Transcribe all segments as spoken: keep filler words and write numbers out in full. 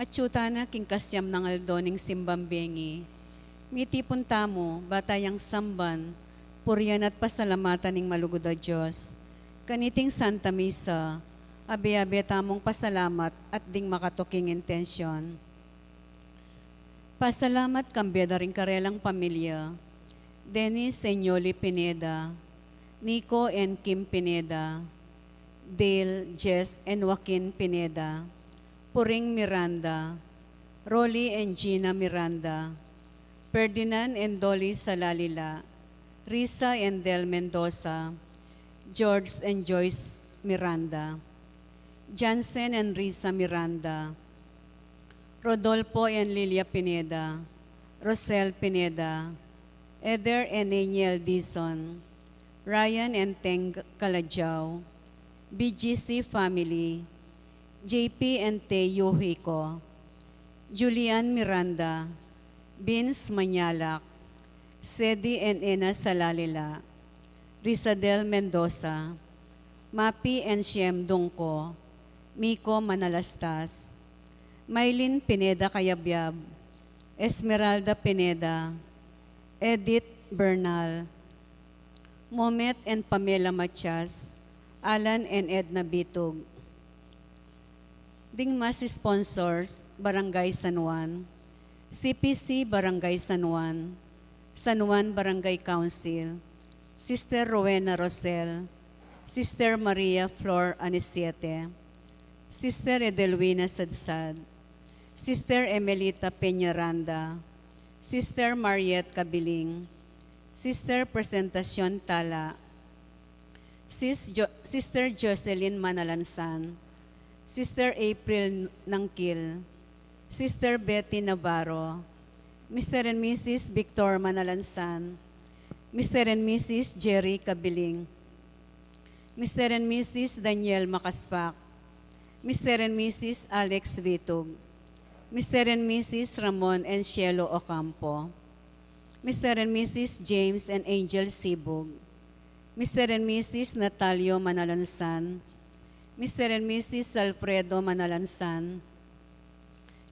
Atyu tana king kasiam nang aldo ning simbang bengi. Mitipun tamu, ba tayang samban, purian at pasalamatan ing malugud a Dios. Kaniting Santa Misa, abe-abe tamung pasalamat at ding makatuking intensyon. Pasalamat kambe da ring karelang pamilya, Dennis and Yoli Pineda, Nico and Kim Pineda, Dale, Jess and Joaquin Pineda, Puring Miranda, Rolly and Gina Miranda, Ferdinand and Dolly Salalila, Risa and Del Mendoza, George and Joyce Miranda, Jansen and Risa Miranda, Rodolfo and Lilia Pineda, Rosel Pineda, Eder and Aniel Dizon, Ryan and Teng Calajao, B G C family, J P and Te Yuhiko, Julian Miranda, Vince Manyalak, Sedi and Ena Salalila, Risadel Mendoza, Mapi and Shem Dungco, Miko Manalastas, Maylin Pineda Cayabyab, Esmeralda Pineda, Edith Bernal, Momet and Pamela Matias, Alan and Edna Bitug. Ding mass sponsors, Barangay San Juan, C P C Barangay San Juan, San Juan Barangay Council, Sister Rowena Rosel, Sister Maria Flor Anisiete, Sister Edelwina Sadsad, Sister Emelita Peñaranda, Sister Mariette Cabiling, Sister Presentacion Tala, Sis Jo-, Sister Jocelyn Manalansan, Sister April Nangkil, Sister Betty Navarro, Mister and Missus Victor Manalansan, Mister and Missus Jerry Cabiling, Mister and Missus Daniel Macaspac, Mister and Missus Alex Vitug, Mister and Missus Ramon and Cielo Ocampo, Mister and Missus James and Angel Sibug, Mister and Missus Natalio Manalansan, Mister and Missus Alfredo Manalansan,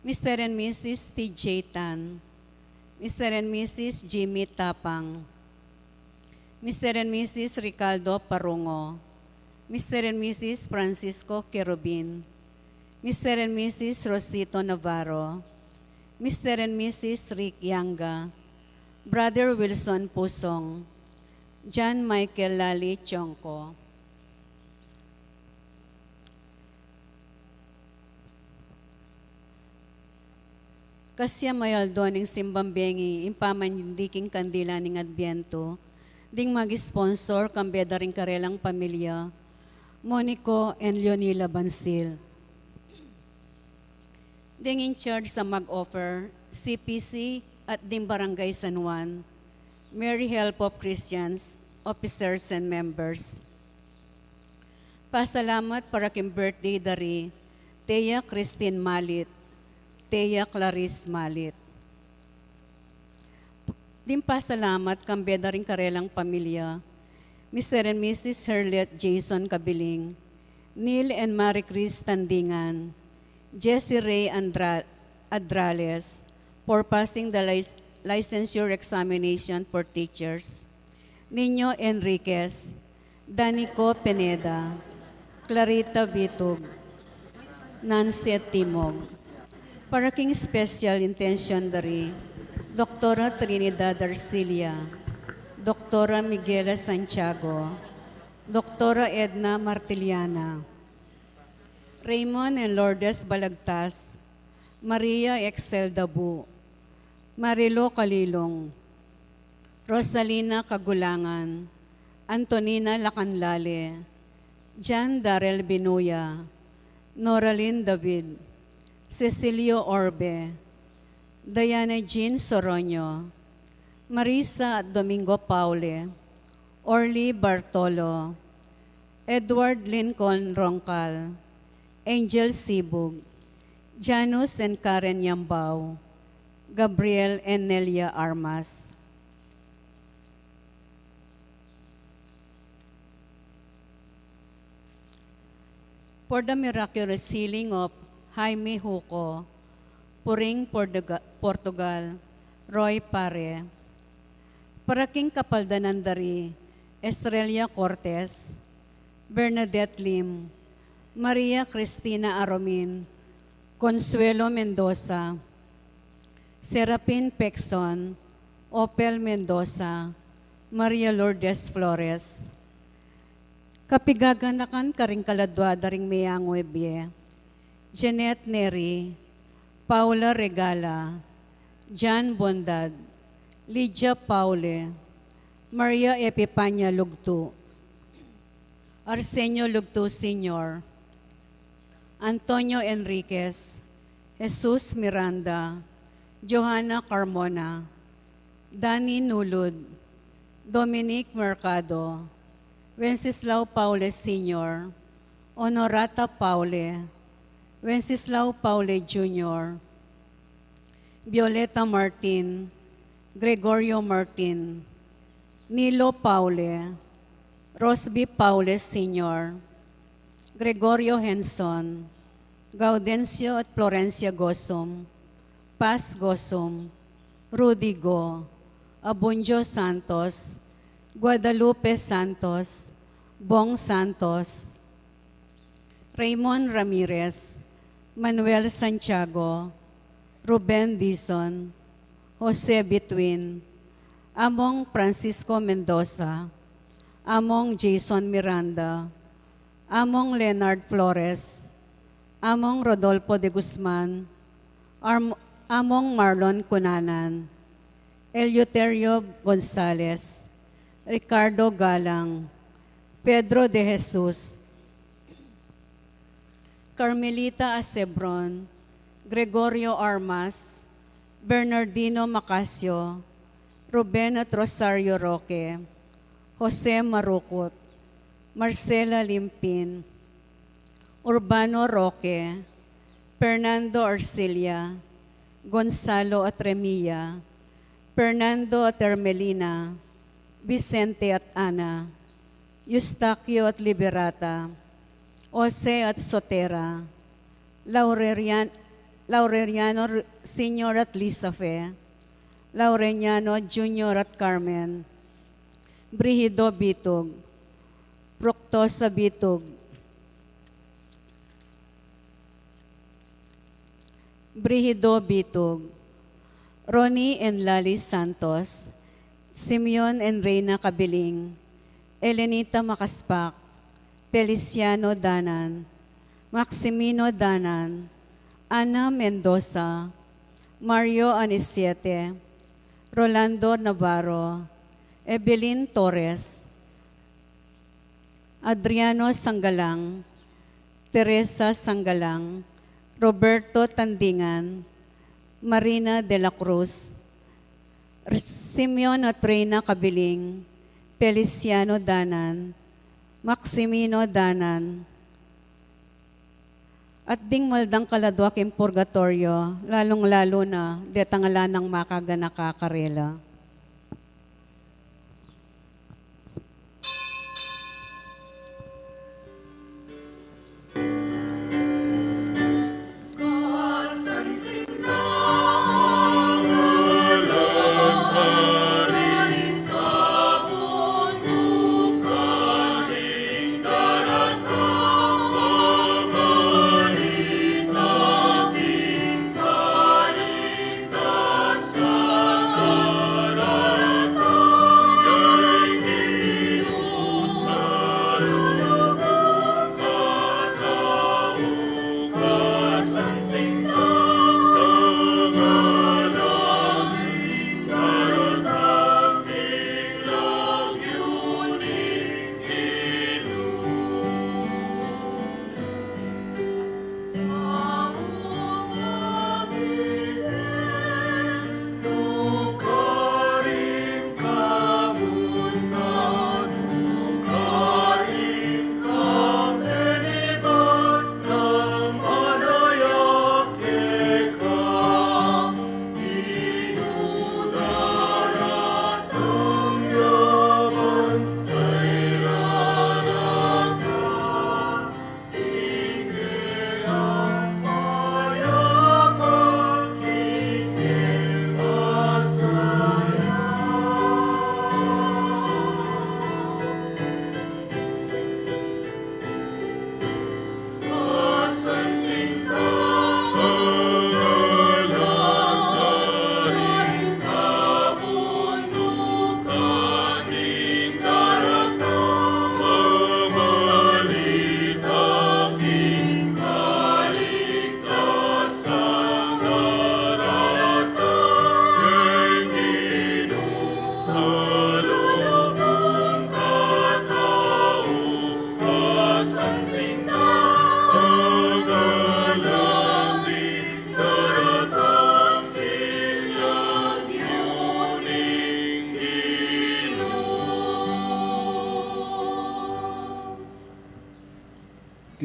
Mister and Missus T J Tan, Mister and Missus Jimmy Tapang, Mister and Missus Ricardo Parungo, Mister and Missus Francisco Querubin, Mister and Missus Rosito Navarro, Mister and Missus Rick Yanga, Brother Wilson Pusong, John Michael Lali Chongco. Kasiam a aldo ning simbang bengi, ing pamanyindi king kandila ning Adbientu, ding mag-sponsor, kambe da ring karelang pamilya, Monico and Leonila Bansil. Ding in charge sa mag-offer, C P C at ding Barangay San Juan, Merry Help of Christians, officers and members. Pasalamat para king birthday da ri Tia Christine Malit, Tia Clarice Malit. Ding pasalamat kambe da ring karelang pamilya, Mister and Missus Herlet Jason Cabiling, Neil and Marie Chris Tandingan, Jesse Ray Andra-, Adrales for passing the lic-, licensure examination for teachers, Nino Enriquez, Danico Pineda, Clarita Vitug, Nancy Timog. Para king special intention da ri Doktora Trinidad Arcilia, Doktora Miguela Santiago, Doktora Edna Martiliana, Raymond and Lourdes Balagtas, Maria Excel Dabu, Marilo Calilong, Rosalina Cagulangan, Antonina Lacanlale, John Darrell Binuya, Noralyn David, Cecilio Orbe, Diana Jean Soroño, Marisa at Domingo Paule, Orly Bartolo, Edward Lincoln Roncal, Angel Sibug, Janus and Karen Yambao, Gabriel and Nelia Armas. For the miraculous healing of Jaime Huco, Puring Portuga-, Portugal, Roy Pare. Para king kapaldanan da ri Estrella Cortes, Bernadette Lim, Maria Cristina Aromin, Consuelo Mendoza, Serapin Pexon, Opel Mendoza, Maria Lourdes Flores. Kapigaganakan karing kaladua da ring meangu e bie: Jeanette Neri, Paula Regala, Jan Bondad, Lydia Paule, Maria Epipania Lugtu, Arsenio Lugtu Senior, Antonio Enriquez, Jesus Miranda, Johanna Carmona, Danny Nulud, Dominic Mercado, Wenceslao Paule Senior, Honorata Paule, Wenceslao Paule Junior, Violeta Martin, Gregorio Martin, Nilo Paule, Rosby Paule Senior, Gregorio Henson, Gaudencio at Florencia Gosum, Paz Gosum, Rudy Go, Abundio Santos, Guadalupe Santos, Bong Santos, Raymond Ramirez, Manuel Santiago, Ruben Dizon, Jose Bituin, Among Francisco Mendoza, Among Jason Miranda, Among Leonard Flores, Among Rodolfo de Guzman, Arm-, Among Marlon Cunanan, Eleuterio Gonzales, Ricardo Galang, Pedro de Jesus, Carmelita Asebron, Gregorio Armas, Bernardino Macasio, Ruben at Rosario Roque, Jose Marucut, Marcela Limpin, Urbano Roque, Fernando Arcilla, Gonzalo at Remilla, Fernando at Ermelina, Vicente at Ana, Eustaquio at Liberata, Jose at Sotera, Laurerian-, Laureriano R-, Senior at Lisa Fe, Laureniano Junior at Carmen, Brigido Bitug, Proctosa Bitug, Brigido Bitug, Ronnie and Lali Santos, Simeon and Reina Cabiling, Elenita Macaspac, Feliciano Danan, Maximino Danan, Ana Mendoza, Mario Anisiete, Rolando Navarro, Evelyn Torres, Adriano Sangalang, Teresa Sangalang, Roberto Tandingan, Marina de la Cruz, R-, Simeon at Reina Cabiling, Feliciano Danan, Maximino Danan, at ding maldang kaladua king purgatoryo, lalung-lalu na detang ala nang makaganaka karela.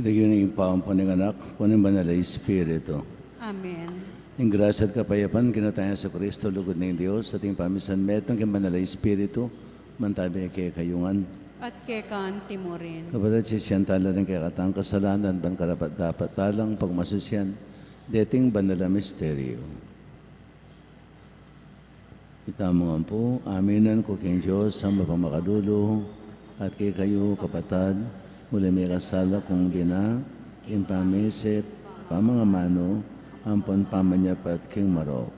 King lagyu ning Ibpa, ampon ning Anak, ampon ning Banal a Espiritu. Amen. Ing grasya at kapayapan king Ginu tang Jesucristo, lugud ning Dios, at ing pamisan metung king Banal a Espiritu, mantabi kekayu ngan. At keka anti mu rin. Kapatad, sisian tala ring kekatang kasalanan, ban karapat-dapat talang pagmasusyan deting banal a misteryu. Itamu ngan pu, aminan ku king Dios a mapamakalulu, at kekayu, kapatad, uli mikasala kung bina, king pamisip, pamangamanu, ampon pamanyapat king marok,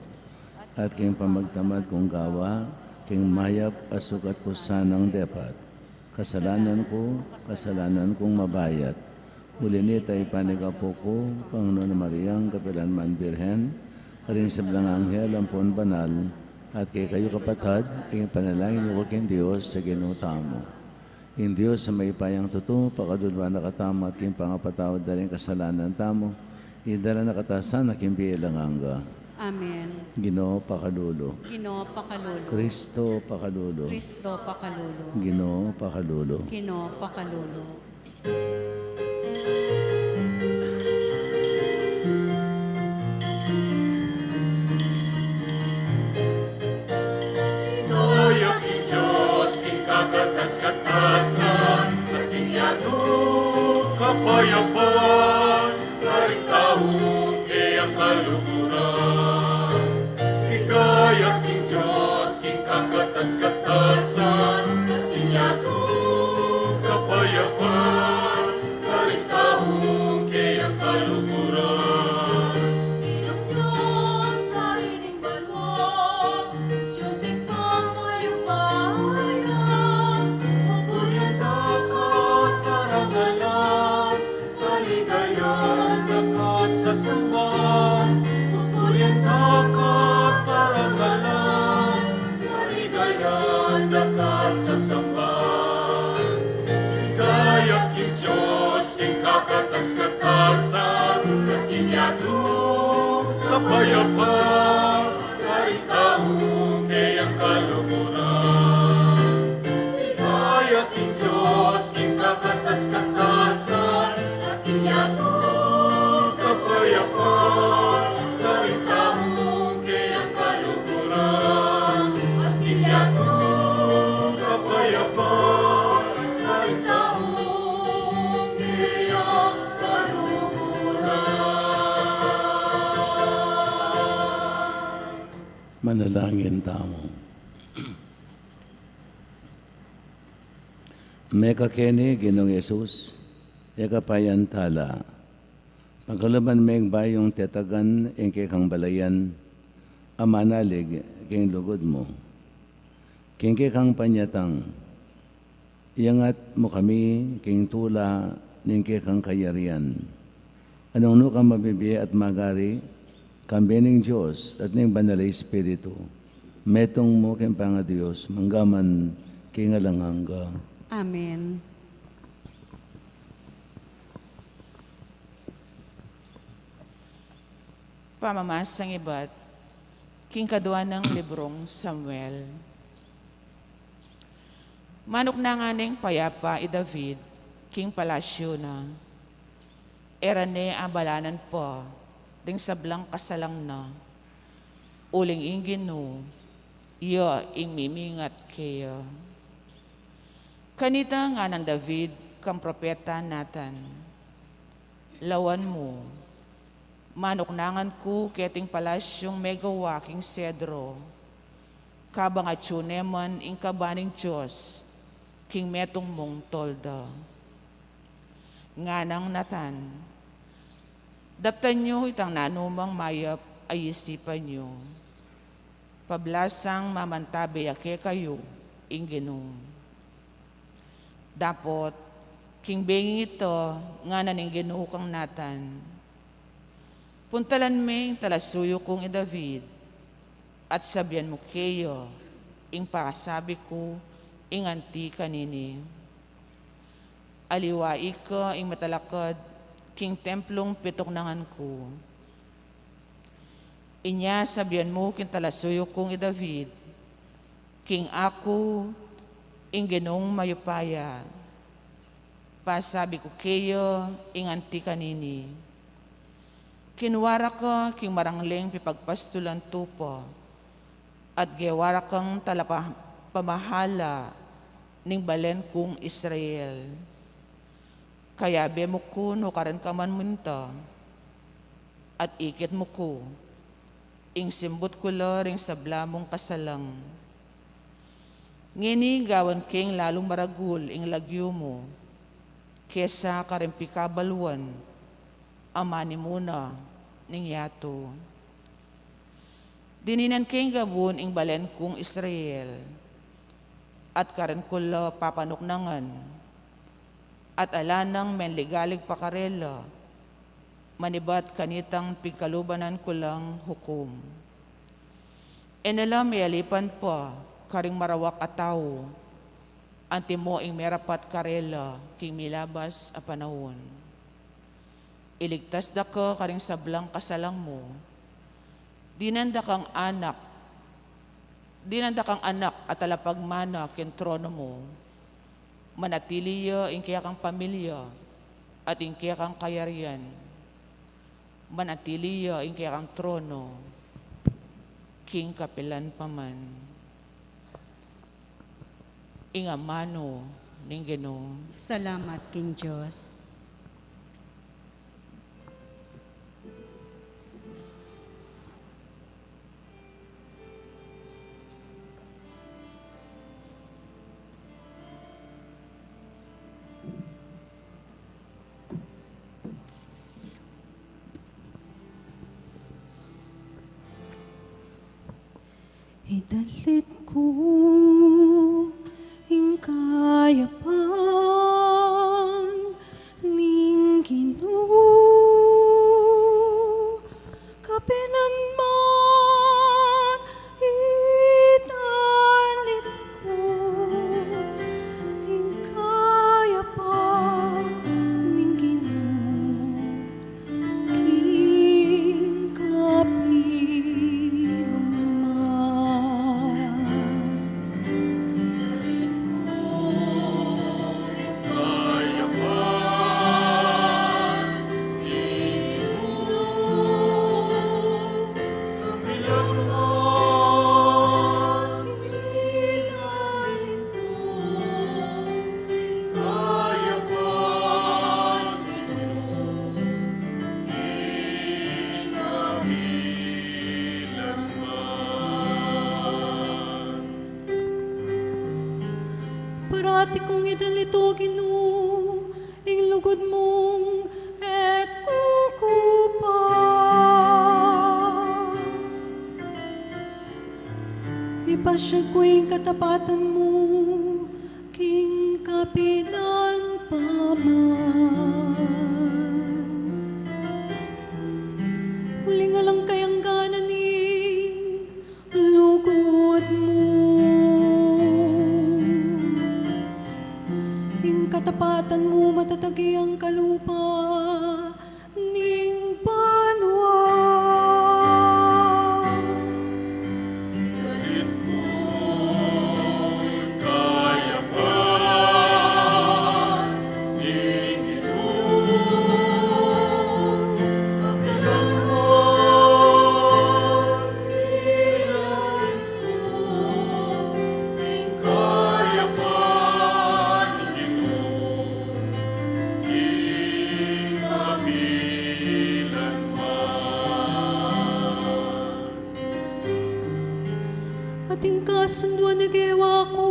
at king pamagtamad kung gawa, king mayap a sukat ku sanang depat. Kasalanan ku, kasalanan kung mabayat. Uli nita, ipanyawad ku pu king Nuan a Mariang kapilanman Birhen, karing sablang anghel ampon banal, at kekayu, kapatad, ing panalangin yu king Dios a Ginu tamu. Ing Dios a mayupayang tutu, pakaluluan na katamu at king pangapatawad da ring kasalanan tamu, idala na kata sana king bie alang angga. Amen. Ginu, pakalulu. Ginu, pakalulu. Kristo, pakalulu. Kristo, pakalulu. Ginu, pakalulu. Ginu, pakalulu. Ligaya king Dios king kakatas-katasan, at king yatu kapayapan, karing taung keyang kaluguran. Ligaya king Dios king kakatas-katasan, at king yatu kapayapan, karing taung keyang kaluguran. Ing Dios, Ari ning banua, Dios ing pamayupaya, pupurian da ka at parangalan, paligayan da ka at sasamban, pupurian da ka at parangalan, paligayan da ka at sasamban. Ligaya king Dios king kakatas-katasan, at king yatu kapayapan, karing taung keyang kaluguran. Ligaya king Dios king kakatas-katasan, at king yatu kapayapan, karing taung keyang kaluguran. At king yatu kapayapan, karing taung keyang kaluguran. Manalangin tamu. Mekakeni, Ginung Jesus, e ka pa yantala. Pakaluban me ing bayung tetagan ing kekang balayan, a manalig king lugud mu. King kekang panyatang, iyangat mu kami king tula ning kekang kayarian. Nung nu kang mabibie at magari, kambe ning Dios at ning Banal a Espiritu, metung mu king pangaDios, mangga man king alang angga. Amen. Pamamasang ibat king kadua nang librung Samuel. Manuknangan neng payapa i David king palasyu na. E ra ne abalanan pa ding sablang kasalang na, uling ing Ginu, iya ing mimingat keya. Kanita ngana nang David kang propeta Natan, "Lawan mu, manuknangan ku keting palasyung megawa king sedro, kabang atyu ne man ing kaba ning Dios king metung mung tolda." Nganang Natan, "Daptan yu itang nanumang mayap a isipan yu. Pablasang mamantabe ya kekayu ing Ginu." Dapot king bengi ita, ngana ning Ginu kang Natan, "Puntalan me ing talasuyu kung i David, at sabian mu keya ing pasabi ku ing anti kanini. Aliwa ika ing matalakad king templung pituknangan ku. Inya sabian mu king talasuyu kung i David, king aku ing Ginung mayupaya, Pasabi ku keya ing anti kanini. Kinua ra ka king marangling pipagpastulan tupa, at gewa ra kang talapamahala ning balen kung Israel. Kayabe mu ku nu karin ka man minta, at ikit mu ku, ing simbut ku la ring sabla mung kasalang. Ngeni gawan keng lalung maragul ing lagyu mu, kesa karing pikabaluan a manimuna ning yatu. Dininan keng gabun ing balen kung Israel, at karin ku la papanuknangan, at ala nang menligalig pa karela, manibat kanitang pigkalubanan ku lang hukum. E na la mealipan pa karing marawak a tau, antimo ing merapat karela king milabas a panaun. Iligtas da ka karing sablang kasalang mu. Dinan da kang anak, dinan da kang anak a talapagmana king trono mu. Manatili ya ing kekang pamilya at ing kekang kayarian. Manatili ya ing kekang trono king kapilan pa man. Ing amanu ning Ginu. Salamat king Dios. Idalit ku ing kayapan ning Ginu, kapilan man idalit ku ing kayapan ning Ginu. King kapilan man. Parati kung idalit, O Ginu, ing lugud mung e kukupas. Ipasyag ku ing katapatan mu king kapilan pa man. Uling alang kayang gana ning lugud mu. Ing katapatan mu matatag yang kalupa ning banua. At ing kasunduan a gewa ku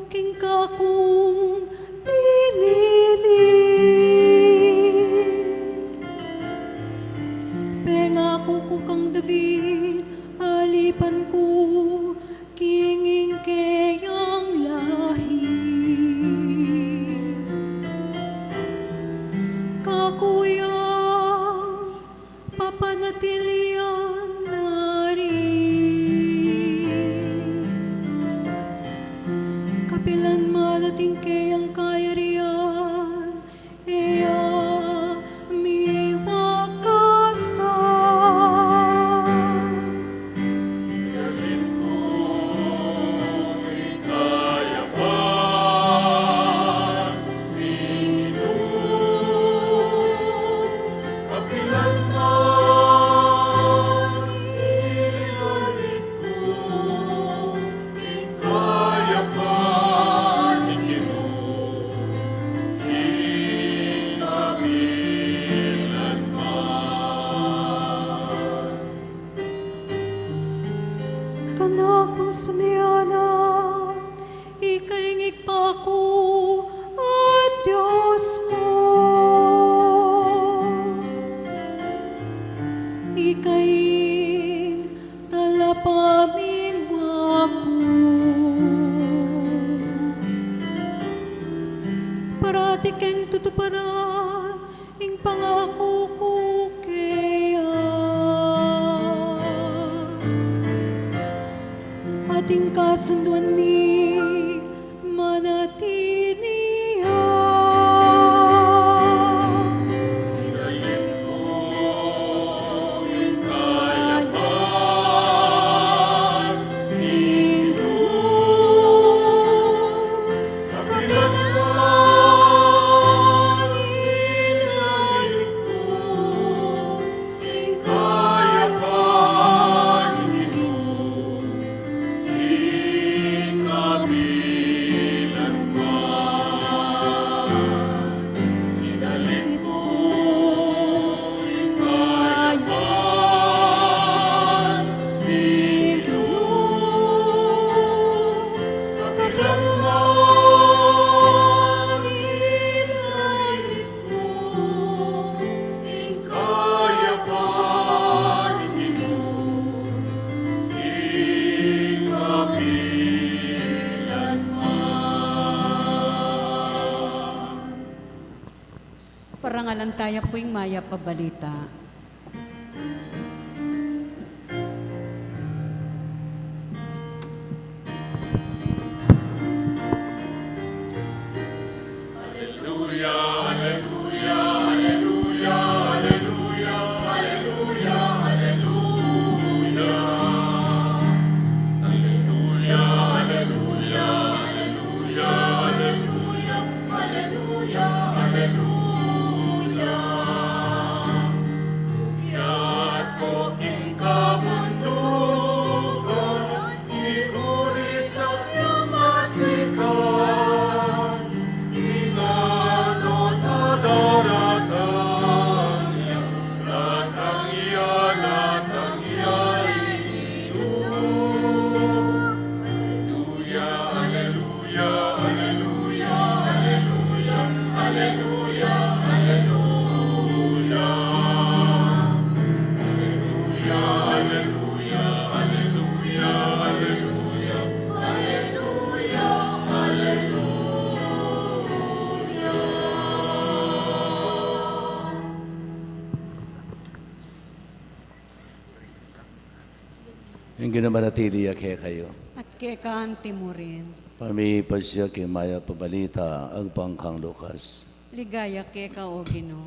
king kakung pinili. Pengaku ku kang David, alipan ku king ing keyang lahi. Kaku yang papanatilian na rin. Kapilan man at ing keyang kayarian, e ya miwakasan. Samiana, ika ing Ibpa ku at Dios ku. Ika ing talapamingwa ku. Parati keng tutuparan ing pangaku ku keya. At ing kasunduan mi manatili ya. Parangalan taya pu ing Mayap a Balita. Ing Ginu manatili ya kekayu. At keka anti mu rin. Pamipasya king Mayap a Balita agpang kang Lucas. Ligaya keka, O Ginu.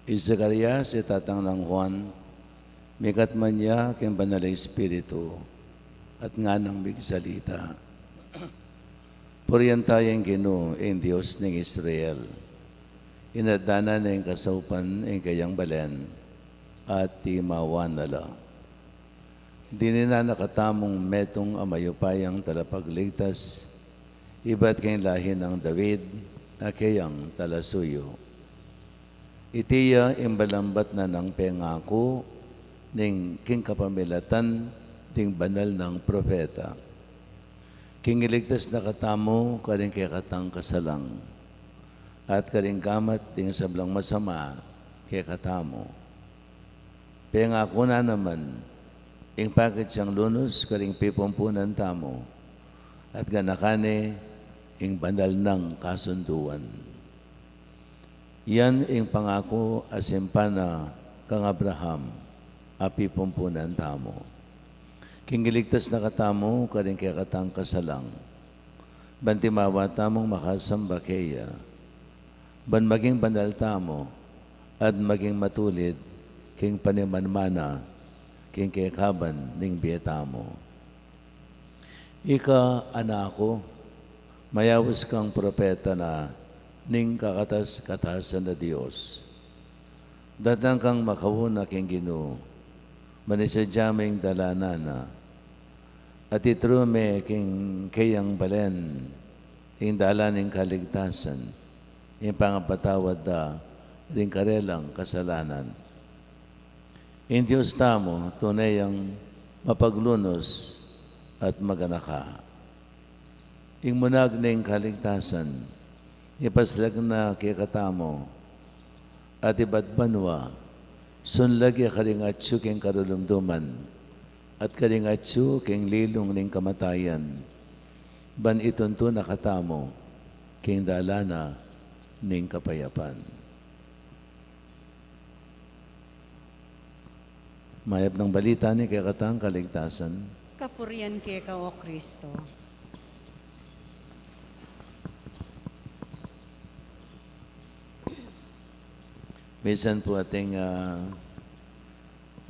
I Zacarias, i tatang nang Juan, mikatman ya king Banal a Espiritu, at nganang migsalita: Purian taya ing Ginu, ing Dios ning Israel. Inadlan na ning kasaupan ing keyang balen, at timawa na la. Dininan na katamung metung a mayupayang talapagligtas, ibat king lahi nang David, a keyang talasuyu. Iti ya ing balambat na nang pengaku ning king kapamilatan ding banal nang propeta. King iligtas na katamu karing kekatang kasalang, at karing gamat ding sablang masama kekatamu. Pengaku na naman ing pakit yang lunus karing pipumpunan tamu, at ganakan ne ing banal nang kasunduan. Yan ing pangaku a simpan na kang Abraham a pipumpunan tamu. King iligtas na katamu karing kekatang kasalang, ban timawa tamung makasamba keya, ban maging banal tamu, at maging matulid king panimanmana king kekaban ning bie tamu. Ika, anak ku, mayaus kang propeta na ning kakatas-katasan a Dios. Datang kang makauna king Ginu, manisadya me ing dalanan na, at ituru me king keyang balen ing dalan ning kaligtasan, ing pangapatawad da ring karelang kasalanan. Ing Dios tamu, tune yang mapaglunus at maganaka. Ing munag ning kaligtasan, ipaslag na kekatamu, at ibat banua, sunlag ya karing atyu king karulumduman, at karing atyu king lilung ning kamatayan, ban ituntun na katamu king dalan na ning kapayapan. Mayap nang balita ning kekatang kaligtasan. Kapurian keka, O Kristo. Minsan pu atin, ah,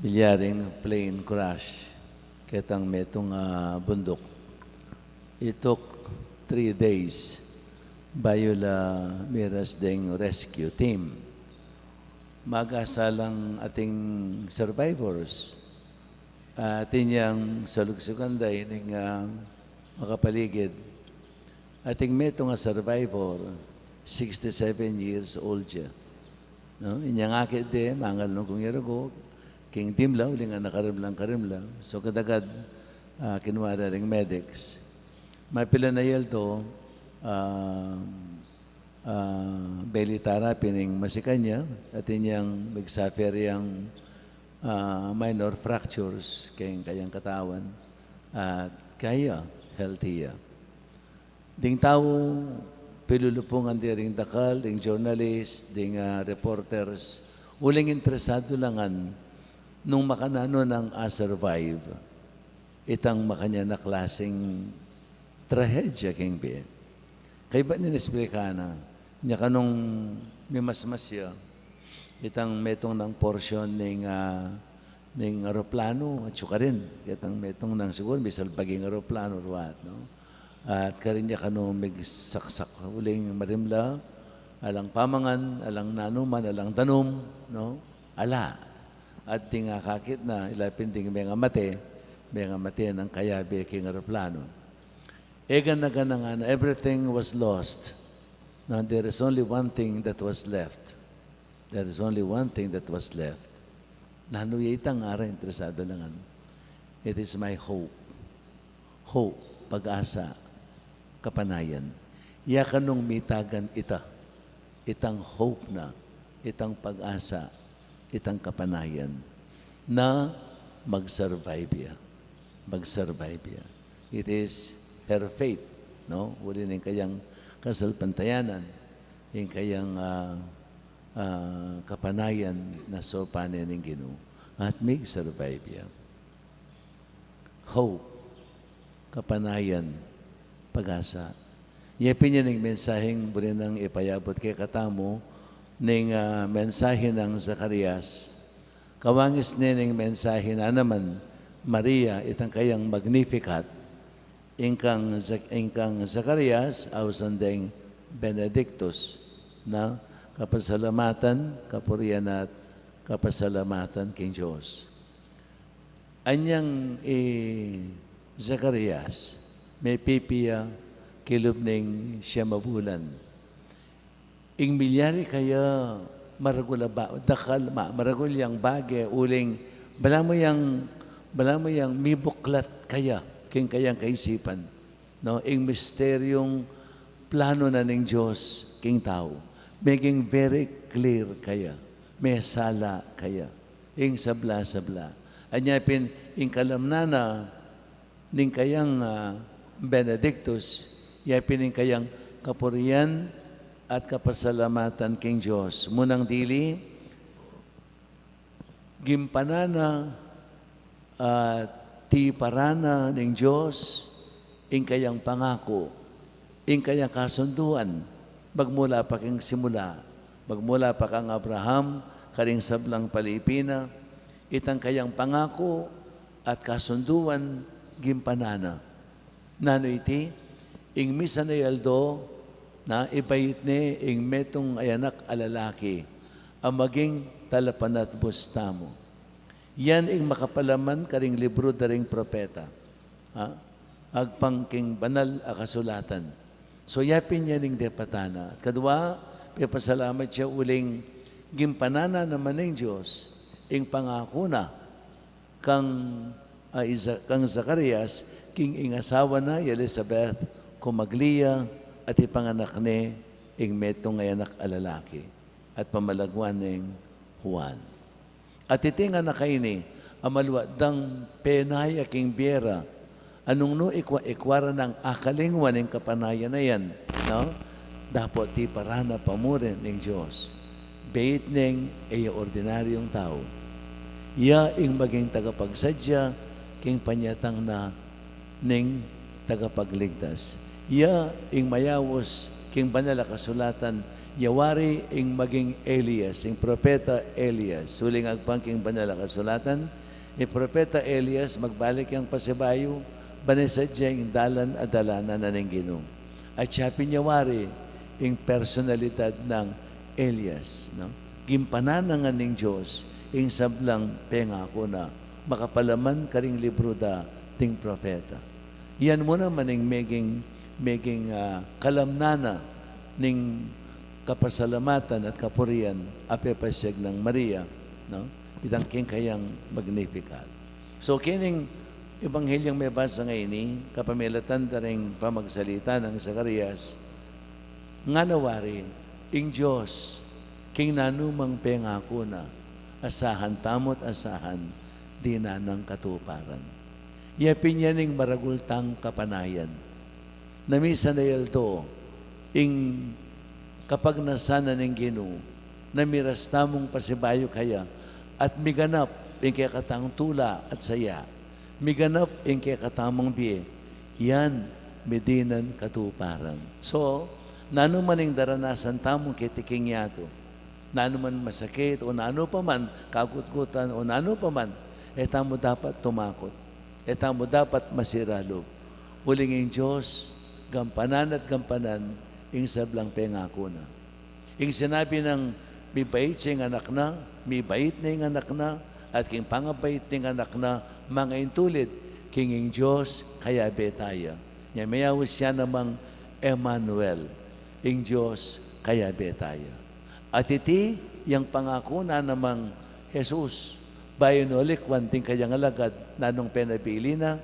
milyaring plane crash ketang metung, ah, bunduk. It took three days bayu la miras deng rescue team. Mag-asa lang ating survivors. Atin yang salugsugan da ining, ah, makapaligid. Ating metung a survivor, sixty-seven years old ya. No? Inyang akit de, mangalung kung irugu, king dimla, uling a nakarimlang karimla. So, kadagad, ah, kinua da ring medics. Mapilan a yaldo, ah, ah, beli tarapin ing masikan ya, atin yang mig-suffer yang, ah, minor fractures king kayang katawan, at kaya healthy ya. Ding tau, pilulupungan de ring dakal, ding journalist, ding, ah, reporters, uling interesadu la ngan nung makananu nang a-survive itang makanyan a klasing trahedya king bie. Kaybat ning esplika na, nya kanung mimasmas ya itang metung nang porsyon ning, ah, ning aeroplano, atyu karin. Ketang metung nang siguru misalbaging aeroplano, ruat, no? At karin ya kanu migsaksak uling marimla, alang pamangan, alang nanuman, alang danum, no? Ala. At ding akakit na, ila pin ding mengamate, mengamate nang kayabe king aeroplano. E gana-gana ngana, everything was lost. Now, there is only one thing that was left. There is only one thing that was left. Nanu ya itang? Ara, interesadu la ngan. It is my hope. Hope, pag-asa, kapanayan. Ya kanung mitagan ita, itang hope na, itang pag-asa, itang kapanayan na mag-survive ya. Mag-survive ya. It is her faith, no? Uli ning kayang kasalpantayanan, ing kayang, ah, ah, kapanayan na saupan ne ning Ginu. At mig-survive ya. Hope, kapanayan, pag-asa. Ya pin ya ing mensaheng buri nang ipayabut kekatamu, ning, ah, mensahe nang Zacarias. Kawangis ne ning mensahe na naman, Maria, itang kayang Magnificat, ing kang Zac-, ing kang Zacarias, ausan deng Benedictus, na kapasalamatan, kapurian at kapasalamatan king Dios. Anyang i Zacarias, mepipi ya kilub ning siyam a bulan. Ing milyari kaya maragul a ba-, dakal ma-, maragul yang bage, uling balamu yang, balamu yang mibuklat kaya king kayang kaisipan. No, ing misteryung plano na ning Dios king tau, meging very clear kaya, mesala kaya ing sabla-sabla. Anya pin ing kalamnan na ning kayang, ah, Benedictus, ya pin ing kayang kapurian at kapasalamatan king Dios. Munang dili, gimpanan na, ah, tiparan na ning Dios ing kayang pangaku, ing kayang kasunduan, magmula pa king simula, magmula pa kang Abraham, karing sablang palipi na, itang kayang pangaku at kasunduan, gimpanan na. Nanu iti? Ing misan a aldo na ibait ne ing metung a anak a lalaki a maging talapanatbus tamu. Yan ing makapalaman karing libru da ring propeta. Ha? Agpang king banal a kasulatan. So, ya pin ya ing depatan na. At kadua, pepasalamat ya uling gimpanan na naman ning Dios ing pangaku na kang, ah, Isa-, kang Zacarias, king ing asawa na i Elizabeth, kumagli ya at ipanganak ne ing metung a anak a lalaki, at pamalagwan neng Juan. At iti ngan a kaini, a maluat dang penaya king bie ra, a nung nu ikwa-, ikwa ra nang akalingwan ing kapanayan a yan, no? Dapot tipa ra na pa murin ning Dios. Beit neng e ya ordinaryung tau. Ya ing maging tagapagsadya king panyatang na ning tagapagligtas. Ya ing mayaus king Banal a Kasulatan, ya wari ing maging Elias, ing propeta Elias. Uling agpang king Banal a Kasulatan, ing propeta Elias, magbalik yang pasibayu, ban e sadya ing dalan a dalanan na ning Ginu. At siya pin ya wari ing personalidad nang Elias, no? Gimpanan na ngan ning Dios ing sablang pengaku na, makapalaman karing libru da ding propeta. Yan mu naman ing meging, meging, ah, kalamnan na ning kapasalamatan at kapurian a pepasiag nang Maria, no? Itang king kayang Magnificat. So, kining Ebanghelyung mebasa ngeni, kapamilatan da ring pamagsalita nang Zacarias, ngana wari, ing Dios, king nanumang pengaku na, asahan tamu't asahan, dinan nang katuparan. Ya pin yan ing maragul tang kapanayan. Na misan a aldo, ing kapagnasan na ning Ginu, na miras tamung pasibayu kaya, at miganap ing kekatang tula at saya, miganap ing kekatamung bie, yan, midinan katuparan. So, nanu man ing daranasan tamu keti king yatu, nanu man masakit, o nanu pa man, kagutgutan, o nanu pa man, e tamu dapat tumakut. E tamu dapat masira lub. Uling ing Dios, gampanan at gampanan, ing sablang pengaku na. Ing sinabi nang mibait ya ing anak na, mibait ne ing anak na, at king pangabait ning anak na, mangaintulid, king ing Dios, kayabe taya. Nya mayaus ya namang Emmanuel, ing Dios, kayabe taya. At iti, yang pangaku na namang Jesus, bayu na olikwan ding kayang alagad, nanung penabilin na,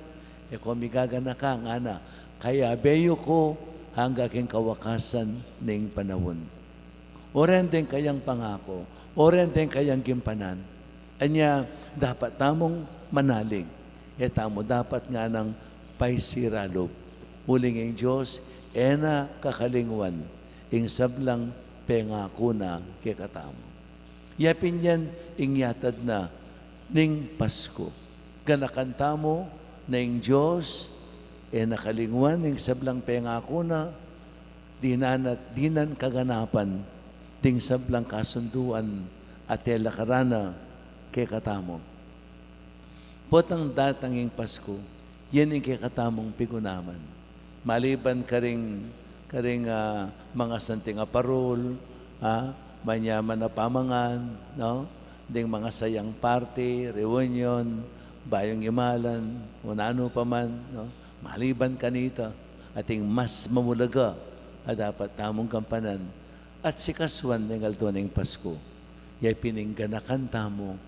e ko migaganaka, ngana, kayabe yu ku angga king kawakasan ning panaun. Oren ding kayang pangaku, oren ding kayang gimpanan. Anya, dapat tamung manalig. E tamu dapat nganang paisira lub. Uling ing Dios, e na kakalingwan ing sablang pengaku na kekatamu. Ya pin yan ing yatad na ning Pasku. Ganakan tamu na ing Dios, e na kalingwan ing sablang pengaku na, dinan at dinan kaganapan ding sablang kasunduan a telakaran na kekatamu. Potang datang ing Pasku, yan ing kekatamung pigunaman. Maliban karing, karing, ah, mangasanting a parul, ah, manyaman a pamangan, no? Ding mangasayang party, reunion, bayung imalan, o nanu pa man, no? Maliban kanita, ating mas mamulaga a dapat tamung gampanan at sikasuan ding aldo ning Pasku. Ya pin ing ganakan tamu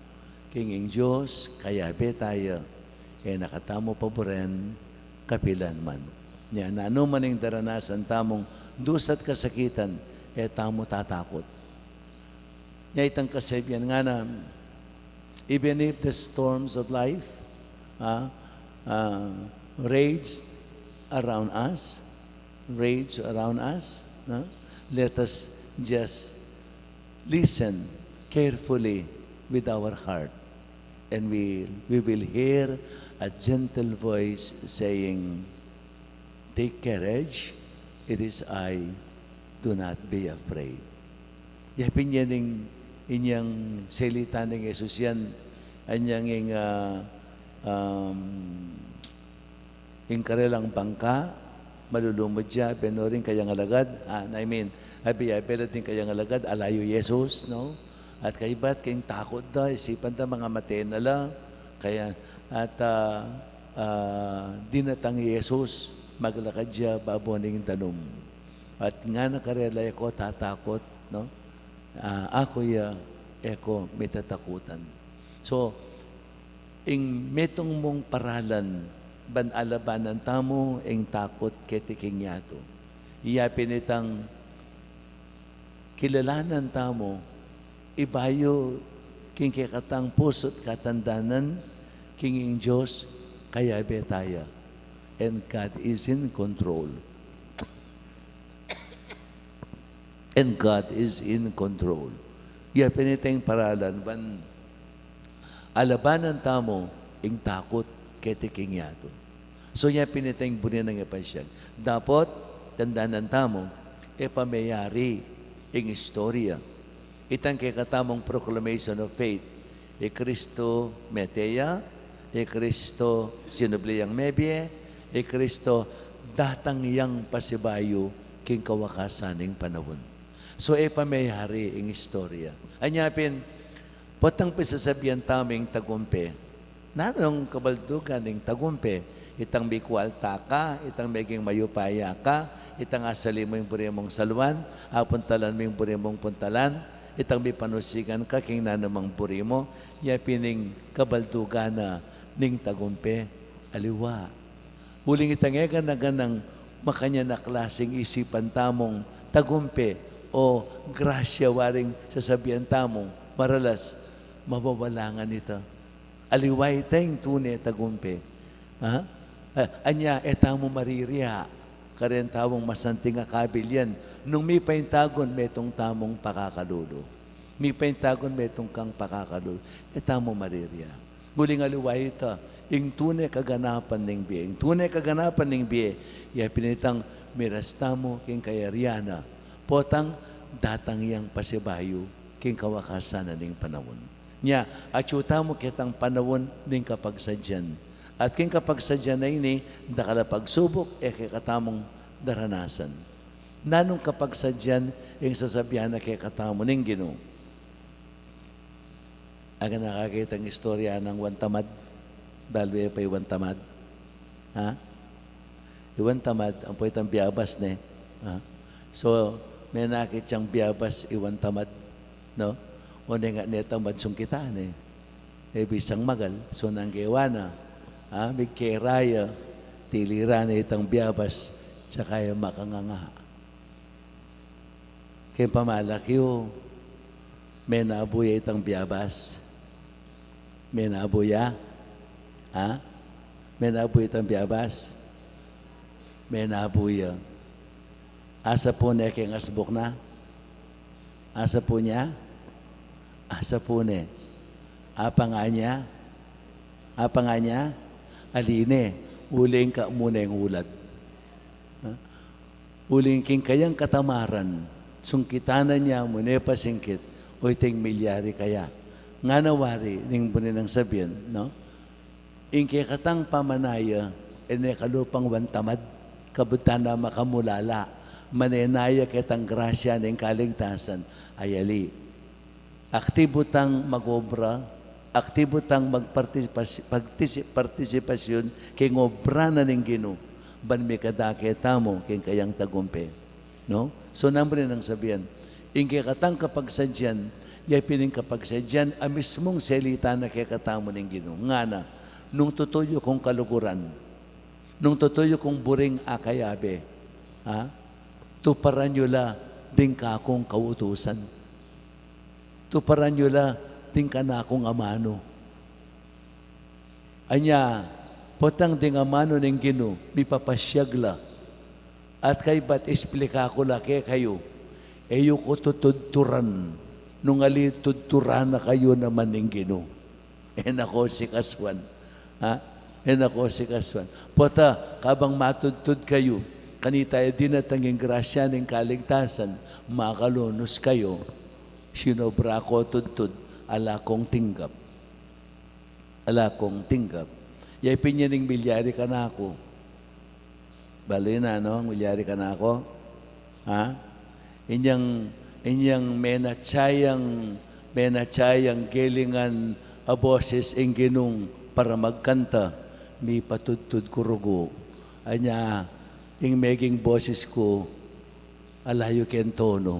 king ing Dios, kayabe taya, e na katamu paburen kapilan man. Nya, nanu man ing daranasan tamung dusa't kasakitan, e tamu tatakut. Nya itang kasabian ngana, even if the storms of life, ah, ah, rage around us, rage around us, no? Let us just listen carefully with our heart, and we, we will hear a gentle voice saying, "Take courage, it is I, do not be afraid." Ya pin yan ing inyang salita ning Jesus yan, anyang ing, ah, um, ing karelang bangka, malulumud ya, beno ring kayang alagad, ah, I mean, abi, abi la ding kayang alagad, ala yu Jesus, no? At kaybat king takut da, isipan da mangamate na la, kaya, at, ah, ah, dinatang i Jesus, maglakad ya babo ning danum. At ngana karela, e ko tatakut, no? Ah, aku ya, e ko mitatakutan. So, ing metung mung paralan, ban alabanan tamu ing takut keti king yatu. Iya pin itang kilalanan tamu, ibayu king kekatang pusu't katandanan, king ing Dios kayabe taya. And God is in control. And God is in control. Iya pin itang paralan, ban alabanan tamu ing takut keti king yatu. So, iya pin itang buri nang ipasyag. Dapot, tandanan tamu, e pa meyari ing istorya. Itang kekatamung proclamation of faith. I Kristo mete ya, i Kristo sinubli yang mebie, i Kristo datang yang pasibayu king kawakasan ning panaun. So, e pa meyari ing istorya. Anya pin, potang pisasabian tamu ing tagumpe. Nanung kabaldugan ning tagumpe? Itang mikualta ka, itang meging mayupaya ka, itang asali mu ing buri mung saluan, apuntalan mu ing buri mung puntalan, itang mipanusikan ka king nanumang buri mu, iya pin ing kabaldugan na ning tagumpe? Aliwa. Uling itang e gana-ganang makanyan a klasing isipan tamung tagumpe o grasya waring sasabian tamung maralas, mawawala ngan ita. Aliwa ita ing tune tagumpe. Ha? A-, anya, e tamu mariria kareng taung masanting a kabil yan. Nung mipaintagun metung tamung pakakalulu. Mipaintagun metung kang pakakalulu. E tamu mariria. Uling aliwa ita, ing tune kaganapan ning bie. Ing tune kaganapan ning bie, iya pin itang miras tamu king kayarian na. Potang datang yang pasibayu king kawakasan na ning panaun. Nya, atyu tamu ketang panaun ning kapagsadyan. At king kapagsadyan a ini, dakal a pagsubuk e kekatamung daranasan. Nanung kapagsadyan ing sasabian na kekatamu ning Ginu? Aga na kakitang istorya nang Juan Tamad? Balu ye pa i Juan Tamad? Ha? I Juan Tamad, ampo itang biabas ne. Ha? So, menakit yang biabas i Juan Tamad, no? One nga ne tamad sungkitan e. E bisang magal, so nung gewa na, ha, migkera ya, tiliran ne itang biabas, saka ya makanganga. King pamalak yu, menabu ya itang biabas? Menabu ya? Ha? Menabu ya itang biabas? Menabu ya. Asapun ne king asbuk na? Asapun ne? Asapun ne. Apa ngana? Apa ngana? Ali ne, uling ka mu neng ulad. Ha? Uling king kayang katamaran, sungkitan na ne mu ne pasingkit, o iting milyari kaya. Ngana wari ning buri nang sabian, no? Ing kekatang pamanaya, e ne kalupang Juan Tamad, kabud tana makamulala, manenaya ketang grasya ning kaligtasan, ayali. Aktibu tang mag-obra, aktibu tang magpartisipas-, partisi-, partisipasyun king obra na ning Ginu, ban mikadake tamu king kayang tagumpe. No? So, nanu rin nang sabian, ing kekatang kapagsadyan, ya pin ing kapagsadyan a mismung selita na kekatamu ning Ginu. Ngana, nung tutu yu kung kaluguran, nung tutu yu kung buring akayabe, ha? Tuparan yu la ding kakung kautusan. Tuparan yu la ding kanakung amanu. Anya, potang ding amanu ning Ginu, mipapasyag la. At kaybat isplika ku la kekayu, e yu ku tutudturan, nung ali tudturan na kayu naman ning Ginu. E na ku sikasuan. Ha? E na ku sikasuan. Pota, kabang matudtud kayu, kanita e dinatang ing grasya ning kaligtasan, makalunus kayu, sinobra ku tudtud, ala kung tinggap. Ala kung tinggap. Ya pin ya ing milyari kanaku. Balu yu na, no? Milyari kanaku. Ha? Inyang, inyang menatsayang, menatsayang gelingan a boses ing Ginung para magkanta, mipatudtud ku rugu. Anya, ing meging boses ku, ala yu keng tono.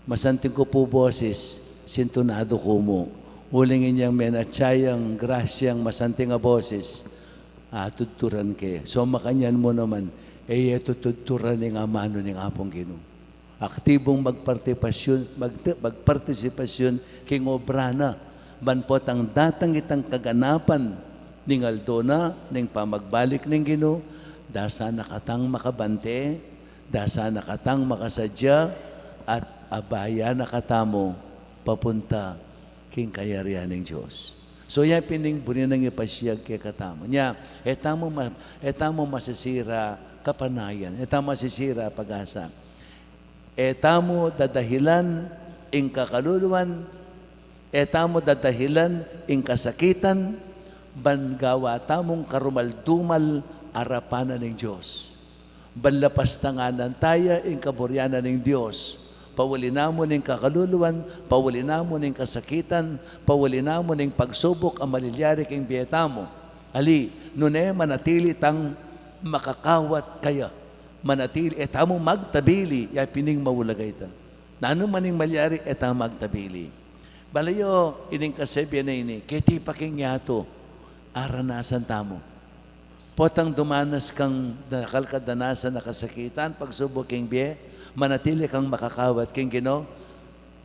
Masanting ku pu boses, sintunadu ku mu. Uling inyang menatsa yang grasyang masanting a boses, a, tudturan ke. So, makanyan mu naman, e ye tutudturan ing amanu ning Apung Ginu. Aktibung magpartipasyon, mag-, magpartisipasyon king obra na. Ban potang datang itang kaganapan ning aldo na, ning pamagbalik ning Ginu, dasa na katang makabante, dasa na katang makasadya, at abaya na katamu papunta king kayarian ning Dios. So, ya pin ing buri nang ipasiag kekatamu. Nya, e tamu ma-, e tamu masisira kapanayan, e tamu masisira pag-asa. E tamu dadahilan ing kakaluluan, e tamu dadahilan ing kasakitan, ban gawa tamung karumal-dumal arapan na ning Dios. Ban lapastangan taya ing kaburian na ning Dios. Pauli na mu ning kakaluluan, pauli na mu ning kasakitan, pauli na mu ning pagsubuk a malilyari king bie tamu. Ali, nune manatili tang makakawat kaya. Manatili, e tamu magtabili, ya pin ing maulaga ita. Nanu man ing malyari, e tamu magtabili. Balayo, ining kasebian a ini, keti pa king yatu, aranasan tamu. Potang dumanas kang dakal kadanasan a kasakitan, pagsubuk king bie, manatili kang makakawat king Ginu.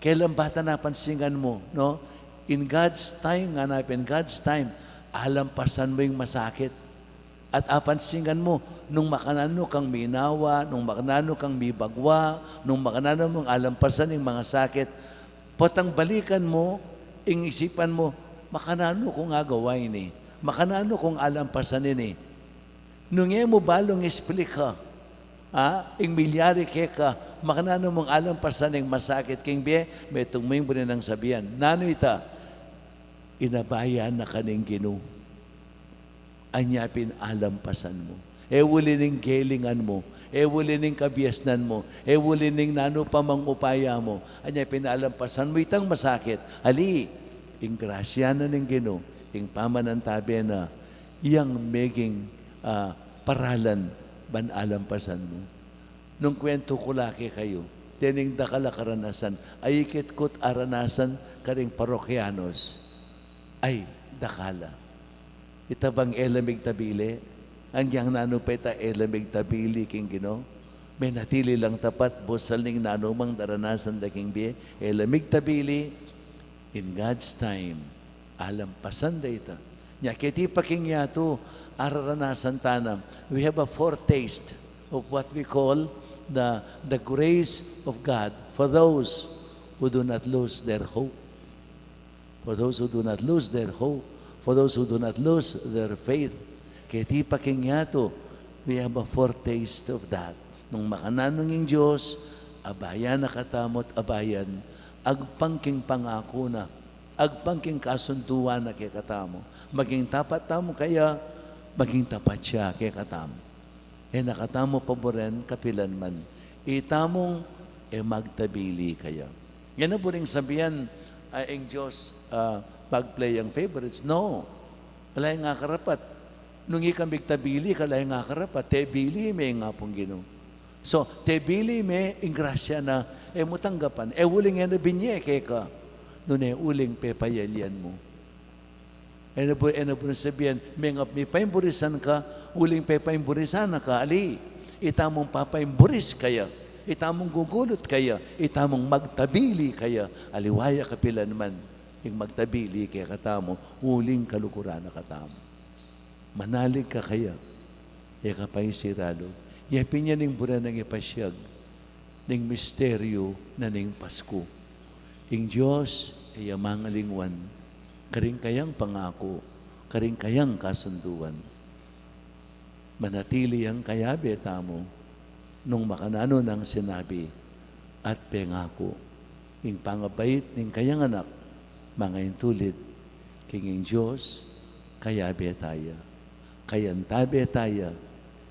Kelambat a napansingan mu, no? In God's time, ngana pin, in God's time, alampasan mu ing masakit. At apansingan mu, nung makananu kang minawa, nung makananu kang mibagwa, nung makananu mung alampasan ing masakit, potang balikan mu, ing isipan mu, makananu kung agawa ini, makananu kung alampasan ini. Nung e mu balung isplika, ha, ing milyari keka, makananu mung alampasan ing masakit king bie, metung mu ing buri nang sabian. Nanu ita? Inabayan na ka ning Ginu. Anya pin alampasan mu. E uli ning gelingan mu, e uli ning kabiasnan mu, e uli ning nanu pa mang upaya mu. Anya pin alampasan mu itang masakit. Ali, ing grasya na ning Ginu, ing pamanantabe na, yang meging, ah, paralan ban alampasan mu. Nung kwentu ku la kekayu, dening dakal a karanasan, aikit ku't aranasan karing parokyanos. Ay, dakal a. Ita bang e la migtabili? Agyang nanu pa ita, e la migtabili king Ginu? Menatili lang tapat, busal ning nanu mang daranasan da king bie, e la migtabili. In God's time, alampasan da ita. Nya keti pa king yatu, araranasan ta na. We have a foretaste of what we call the, the grace of God for those who do not lose their hope. For those who do not lose their hope, for those who do not lose their faith. Keti pa king yatu, we have a foretaste of that. Nung makananu ing Dios, abayan na katamu't abayan, agpang king pangaku na, agpang king kasunduan na kekatamu. Maging tapat tamu kaya, maging tapat ya kekatamu. E na katamu paburen kapilan man. Itamung e magtabili kaya. Ngana buring sabian, ah, ing Dios, ah, mag-play yang favorites. No. Ala yang akarapat. Nung ika migtabili ka, ala yang akarapat. Tebili me ing Apung Ginu. So, tebili me ing grasya na e mu tanggapan. E uling e na binye keka. Nune uling pepayalian mu. E na bu-, e na buring sabian, mengap mi paimburisan ka, uling pepaimburisan na ka, ali, itamung papaimburis kaya, itamung gugulut kaya, itamung magtabili kaya, aliwa ya kapilan man, ing magtabili kekatamu, uling kaluguran na katamu. Manalig ka kaya, e ka pa isiralu. Ya pin yan ing buri nang ipasiag ning misteryu na ning Pasku. Ing Dios e ya mangalingwan karing kayang pangaku, karing kayang kasunduan. Manatili yang kayabe tamu nung makananu nang sinabi at pengaku. Ing pangabait ning kayang Anak, mangaintulid king ing Dios, kayabe taya. Kayantabe taya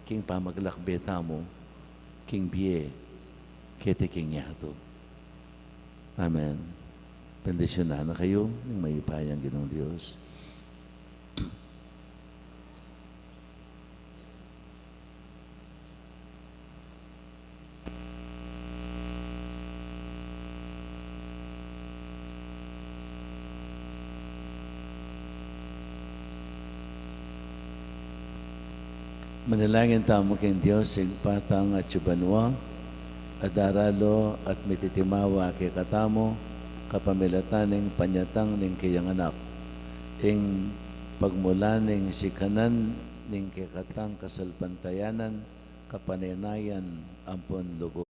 king pamaglakbe tamu king bie keti king yatu. Amen. Bendisyunan na kayu ning mayupayang Ginung Dios. Manalangin tamu king Dios, Ibpa tang atsu banua, a daralu at mititimawa kekatamu, kapamilatan ning panyatang ning kayang Anak, ing pagmula ning sikanan ning kekatang kasalpantayanan, kapanenayan, ampon lugud.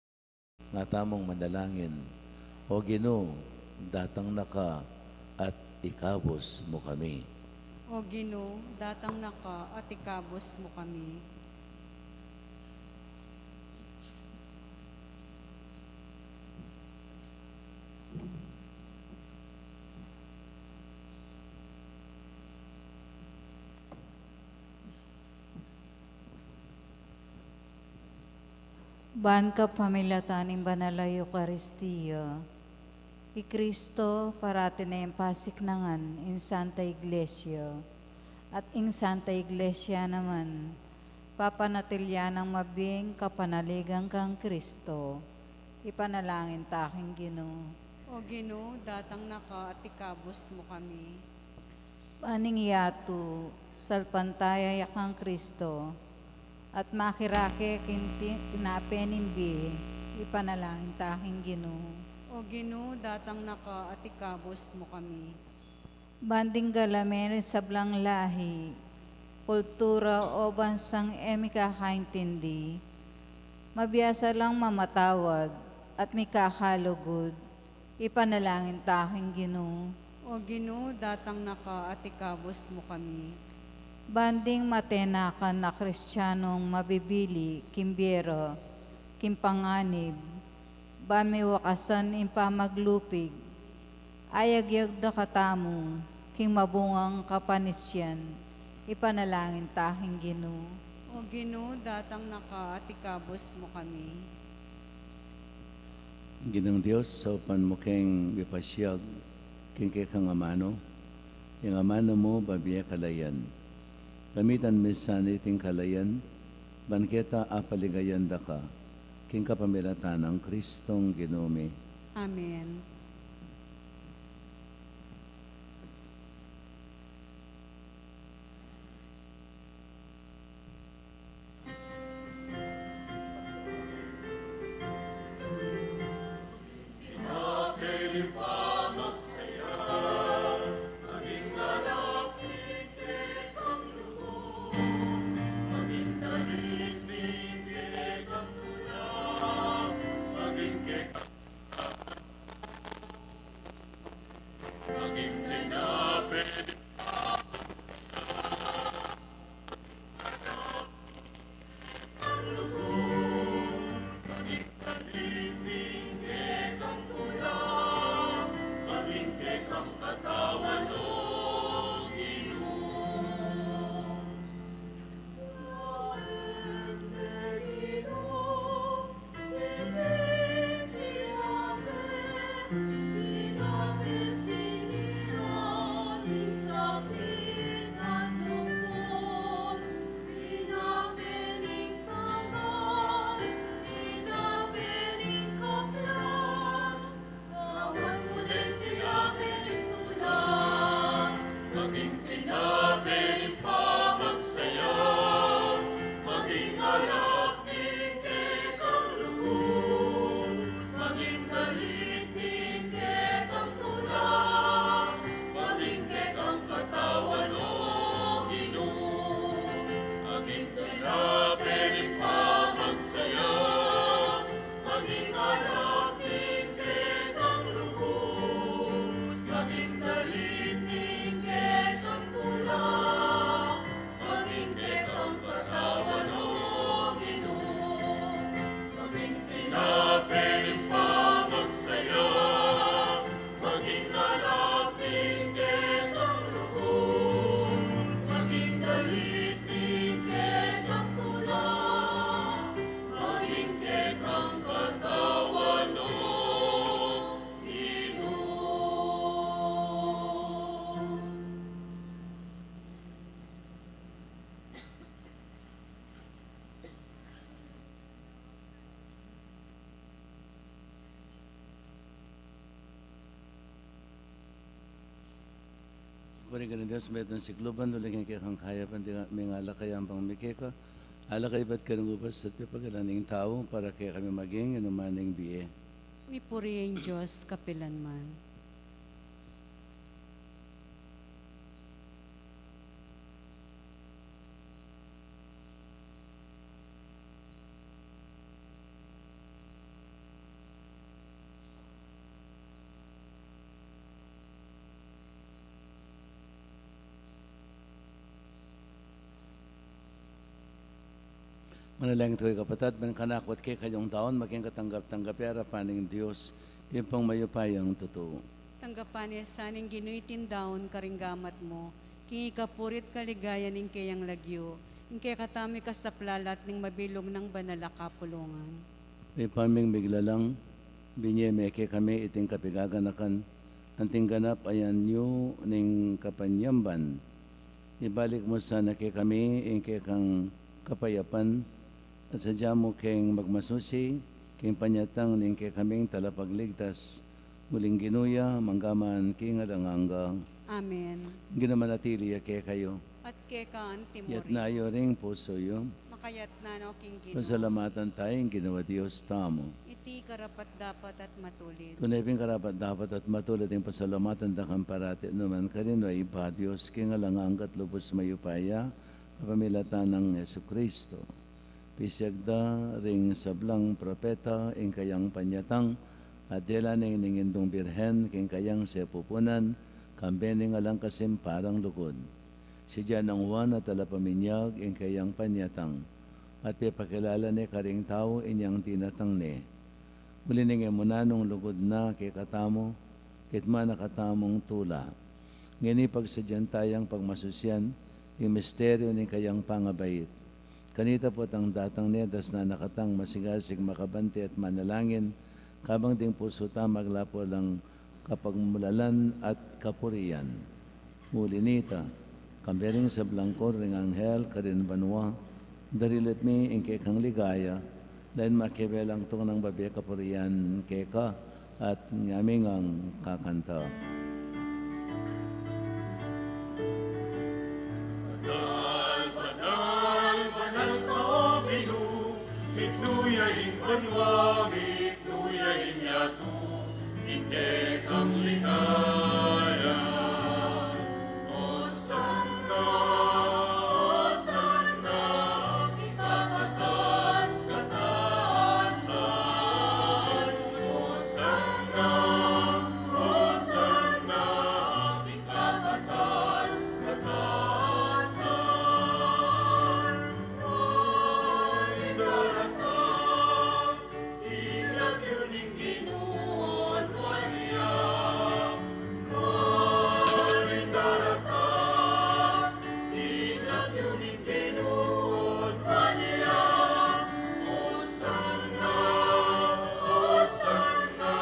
Nga tamung manalangin. O Ginu, datang na ka at ikabus mu kami. O Ginu, datang na ka at ikabus mu kami. Ban kapamilatan ning banal a Eukaristia, i Kristo parati neng pasiknangan ing Santa Iglesia, at ing Santa Iglesia naman papanatilian nang mabie ing kapanaligan kang Kristo. Ipanalangin ta king Ginu. O Ginu, datang na ka at ikabus mu kami. Ban ing yatu salpantaya ya kang Kristo, at makirake king ti-, tinape ning bie, ipanalangin ta king Ginu. O Ginu, datang na ka at ikabus mu kami. Ban ding galame ning sablang lahi, kultura o bansang e mikakaintindi, mabiasa lang mamatawad at mikakalugud, ipanalangin ta king Ginu. O Ginu, datang na ka at ikabus mu kami. Ban ding matenakan a Kristianong mabibili king bie ra, king panganib, ban miwakasan ing pamaglupig, ayagyag da katamu king mabungang kapanisian, ipanalangin ta king Ginu. O Ginu, datang na ka at ikabus mu kami. Ginung Dios, saupan mu keng mipasiag king kekang amanu, ing amanu mu babie kalayan. Gamitan mu sana iting kalayan, ban keta apaligayan da ka, king kapamilatan nang Kristong Ginu mi. Amen. Purigan ning Dios, metung sikluban, uling king kekang kayapan, di nga, mingala kaya bang mikeka, Ala kaybat kareng ubas at pepagalan ning tau, para kekami maging inuman ning bie. Mipuri ing Dios kapilanman. Manalangin kayu, kapatad, ban kanaku at kekayung daun maging katanggap-tanggap ya king arapan ning Dios, Ibpang mayupayang tutu. Tanggapan ne sa ning Ginu iting daun karing gamat mu, king ikapuri't kaligayan ning keyang lagyu, ing kekatamu ikasaplala at ning mabilug nang banal a kapulungan. Ibpa ming miglalang, binie me kekami iting kapigaganakan, anting ganap a yanyu ning kapanyamban. Ibalik mu sana kekami ing kekang kapayapan, at sadya mu keng magmasusi king panyatang ning kekaming Talapagligtas, uling Ginu ya, mangga man king alang angga. Amen. Ing Ginu manatili ya kekayu. At keka antimurin. Iyatas yu ring pusu yu. Makayatas no king Ginu. Pasalamatan taya ing Ginu a Dios tamu. Iti karapat-dapat at matulid. Tune pin karapat-dapat at matulid ing pasalamatan da kang parati, nukarin man, O Ibpa, Dios king alang angga at lubus mayupaya, kapamilatan nang Jesucristo. Pisiag da ring sablang propeta ing kayang panyatang, at dela ne ning Indung Birhen king kayang sepupunan, kambe ning alang kasimparang lugud. Sidya nang Juan a Talapaminyag ing kayang panyatang, at pepakilala ne karing tau inyang dinatang ne. Uli ning e mu nanung lugud na kekatamu, kitman na katamung tula. Ngeni pagsadyan tayang pagmasusian ing misteryu ning kayang pangabait. Kanita potang datang ne, dasnan na katang masigasig, makabante at manalangin, kabang ding pusu ta maglapu lang kapagmulalan at kapurian. Uli nita, kambe ring sablang koro ring anghel karin banua, darilit mi ing kekang ligaya, lain makibelang tungnang babie kapurian keka, at ngami ngang kakanta. Banal, banal, banal ka, O Ginu, mitmu ya ing banua, mitmu ya ing yatu, ing kekang ligaya. Hosanna, Hosanna, ikakataas-kataasan. Hosanna, Hosanna, ikakataas-kataasan. Maring daratang king lagyu ning Ginu, Maria. Maring daratang king lagyu ning Ginu, Maria. Hosanna, Hosanna,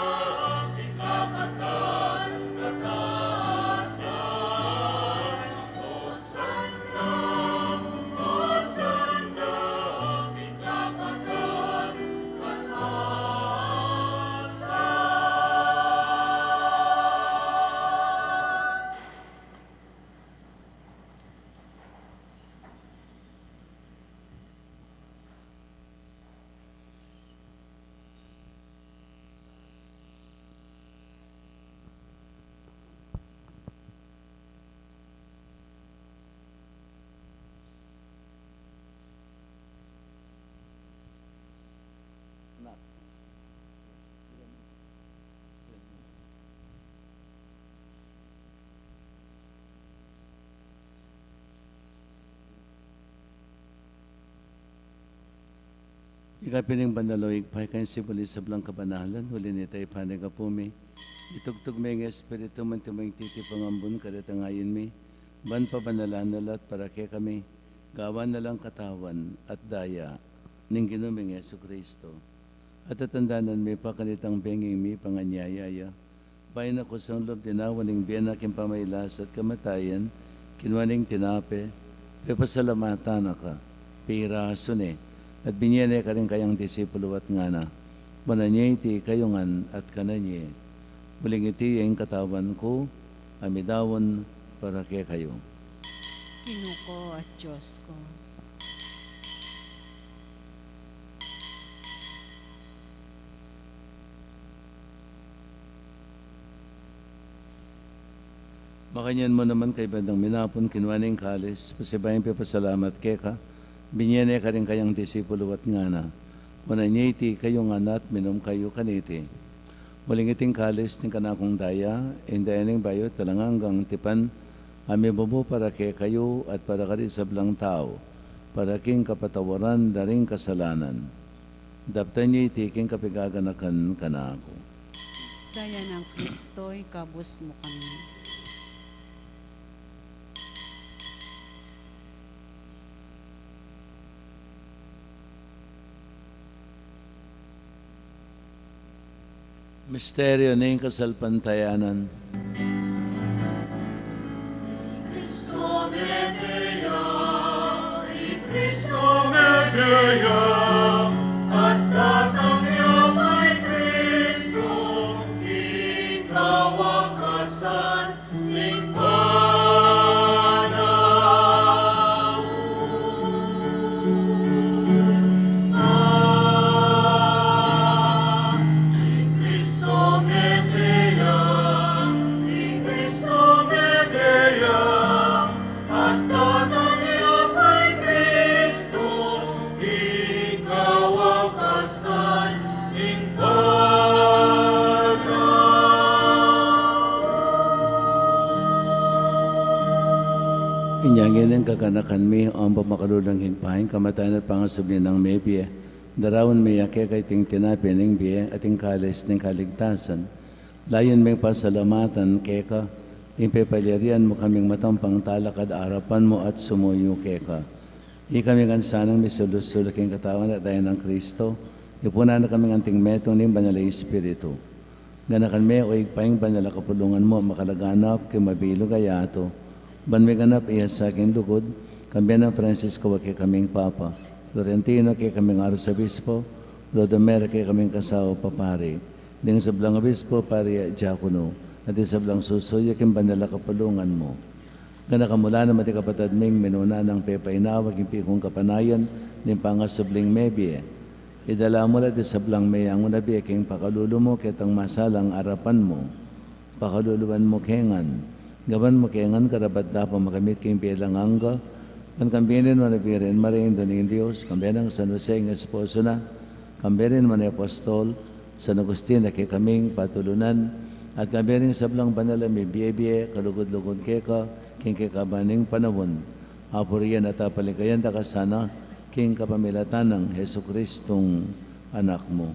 ikakataas-kataasan. Ika pin ing banal, O Ibpa, ika ing simbolu ning sablang kabanalan, uli nita, Ibpa, ing kapu mi, itugtug me ing Espiritu mu, anti mo ing titipung ambun karetang ain mi, ban pabanalan na la at para kekami, gawan na lang katawan at daya ning Ginu ming Jesucristo. At tatandanan mi pa kanitang bengi ing mipanganyaya ya, bayu na kusang lub dinawa ning bie na king pamagkasakit at kamatayan, kinua ne ing tinape, pepasalamatan na ka, pirasu ne, at binie ne karing kayang disipulu at ngana: Kunan ye iti kayu ngan at kanan ye, uling iti ya ing katawan ku a midaun para kekayu. Ginu ku at Dios ku. Makanyan mu naman kaybat nang minapun, kinua ne ing kalis, pasibayu yang pepasalamat keka, binie ne karing kayang disipulu at ngana: Kunan ye iti kayu ngan at minum kayu kaniti. Uling iti ing kalis ning kanakung daya, ing daya ning bayu at alang anggang tipan, a mibubu para kekayu at para karing sablang tau, para king kapatawaran da ring kasalanan. Daptan ye iti king kapaganakan kanaku. Daya nang Kristo, ikabus mu kami. Misteryu ning kasalpantayanan. Kristo mete ya, i Kristo mete ya, at datang ya pa i Kristo, king kawakasan ning panaun. Ing Kristo mete ya, ing Kristo mete ya, at datang ya pa i Kristo, king kawakasan ning panaun. Inya ngeni, kaganakan mi, ampo makalulung king pain, kamatayan at pangasubli nang mebie, daraun mi ya keka iting tinape ning bie at ing kalis ning kaligtasan. Layun ming pasalamatan keka ing pepalyarian mu kaming matampang talakad arapan mu at sumuyu keka. Ikami ngan sanang misulu-sulu king katawan at daya nang Kristo, ipunan na kaming anting metung ning Banal a Espiritu. Ganakan me, o Ibpa, ing banal a kapulungan mu a makalaganap king mabilug a yatu, ban miganap iya sa king lugud, kambe nang Francisco a kekaming Papa, Florentino a kekaming Arsobispo, Clodomir a kekaming kasawa papari, ding sablang obispo, pari at diakono, at ding sablang susuyu king banal a kapulungan mu. Ganakan mu la naman ding kapatad ming minuna nang pepainawa king pikung kapanayan ning pangasubling mebie. Idala mu la ding sablang meyangu na bie king pakalulu mu ketang masalang arapan mu. Pakaluluan mu ke ngan. Gawan mu ke ngan karapat-dapat makamit king bie alang angga, ban kambe ning nuan a Birhen Maria, Indu ning Dios, kambe nang San Jose ing esposo na, kambe ring nuan a apostol, San Agustin a kekaming patulunan, at kambe ring sablang banal a mibie-bie kalugud-lugud keka king kekaban ning panaun. Apurian at apaligayan da ka sana king kapamilatan nang Jesukristong Anak mu.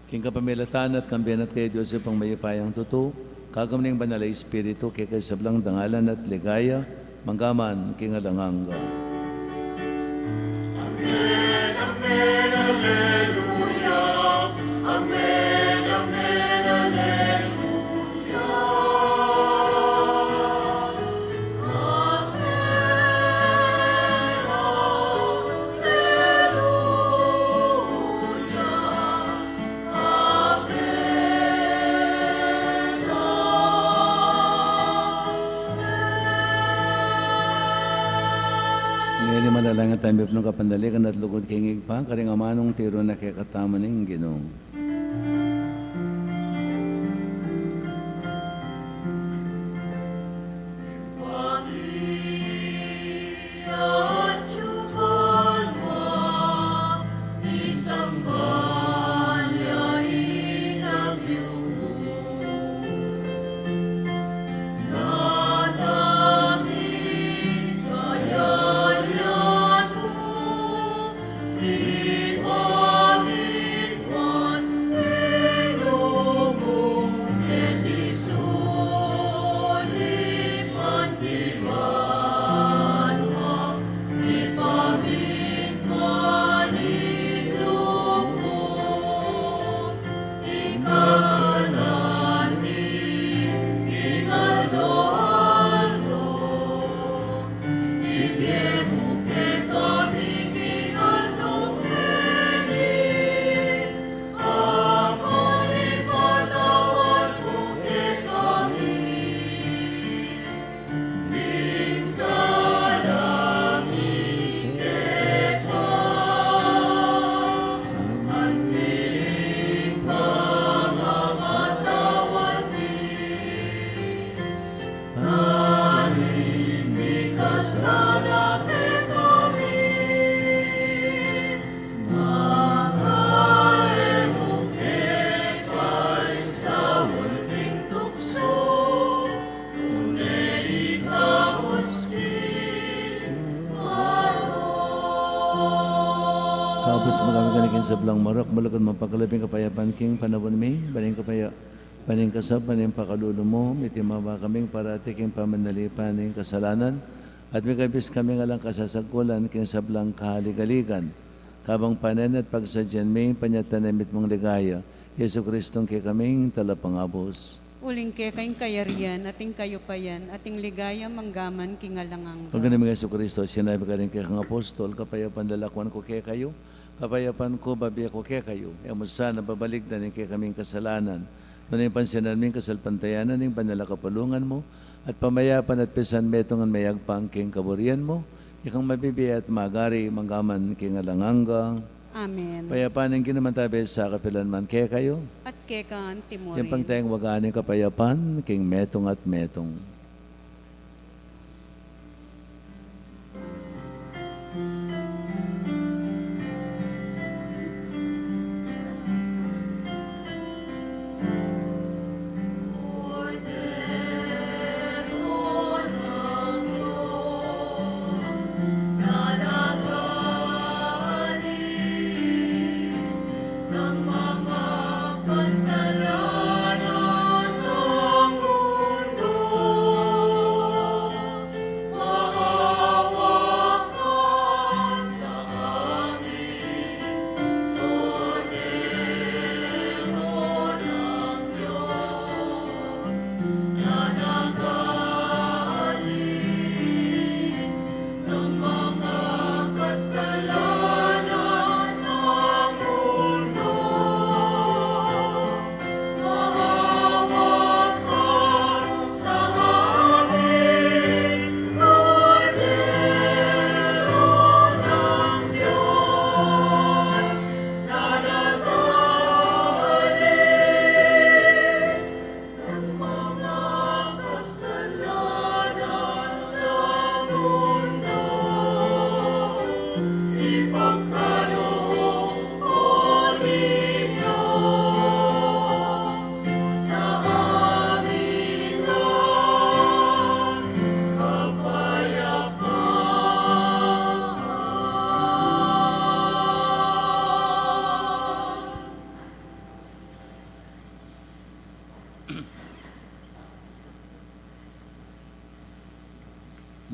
King kapamilatan na at kambe na at kaya Dios Ibpang mayupayang tutu, kayabe ning Banal a Espiritu, keka ing sablang dangalan at ligaya, mangga man king alang angga. Amen, amen, alleluia. Amen, amen, alleluia. Ngeni manalangin tamu, mipnung kapanaligan at lugud king Ibpa, karing amanung tiru na kekatamu ning Ginu. Tapos magkami kami king sablang marok, malugud mong pakalub ing kapayapan king panaun mi, ban ing kapaya-, ban ing kasap, ban ing pakalulu mu, mitimawa kaming parati king pamanalipan ning kasalanan, at mikabus kaming alang kasasagkulan king sablang kaligaligan. Kabang panen at pagsadyan mi, panyatang na ing mitmung ligaya, Jesucristong kekaming Talapangabus. Uling keka ing kayarian, at ing kayupayan, at ing ligaya manggaman king alang angga. Pagkana mi Jesucristo, sinabi karing kekang apostol, kapayapan lalakwan ku kekayu, kapayapan ku babie ku kekayu. E mu sana babalikdan ing kekaming kasalanan, nune pansinan mu ing kasalpantayanan ning banal a kapulungan mu, at pamayapan at pisan metung at mayagpang king kaburian mu, ikang mabibie at magari manggaman king alang angga. Amen. Ing kapayapan ning Ginu mantabe sa kapilan man kekayu. At keka anti mu rin. Ing pangtayang waga ning kapayapan king metung at metung.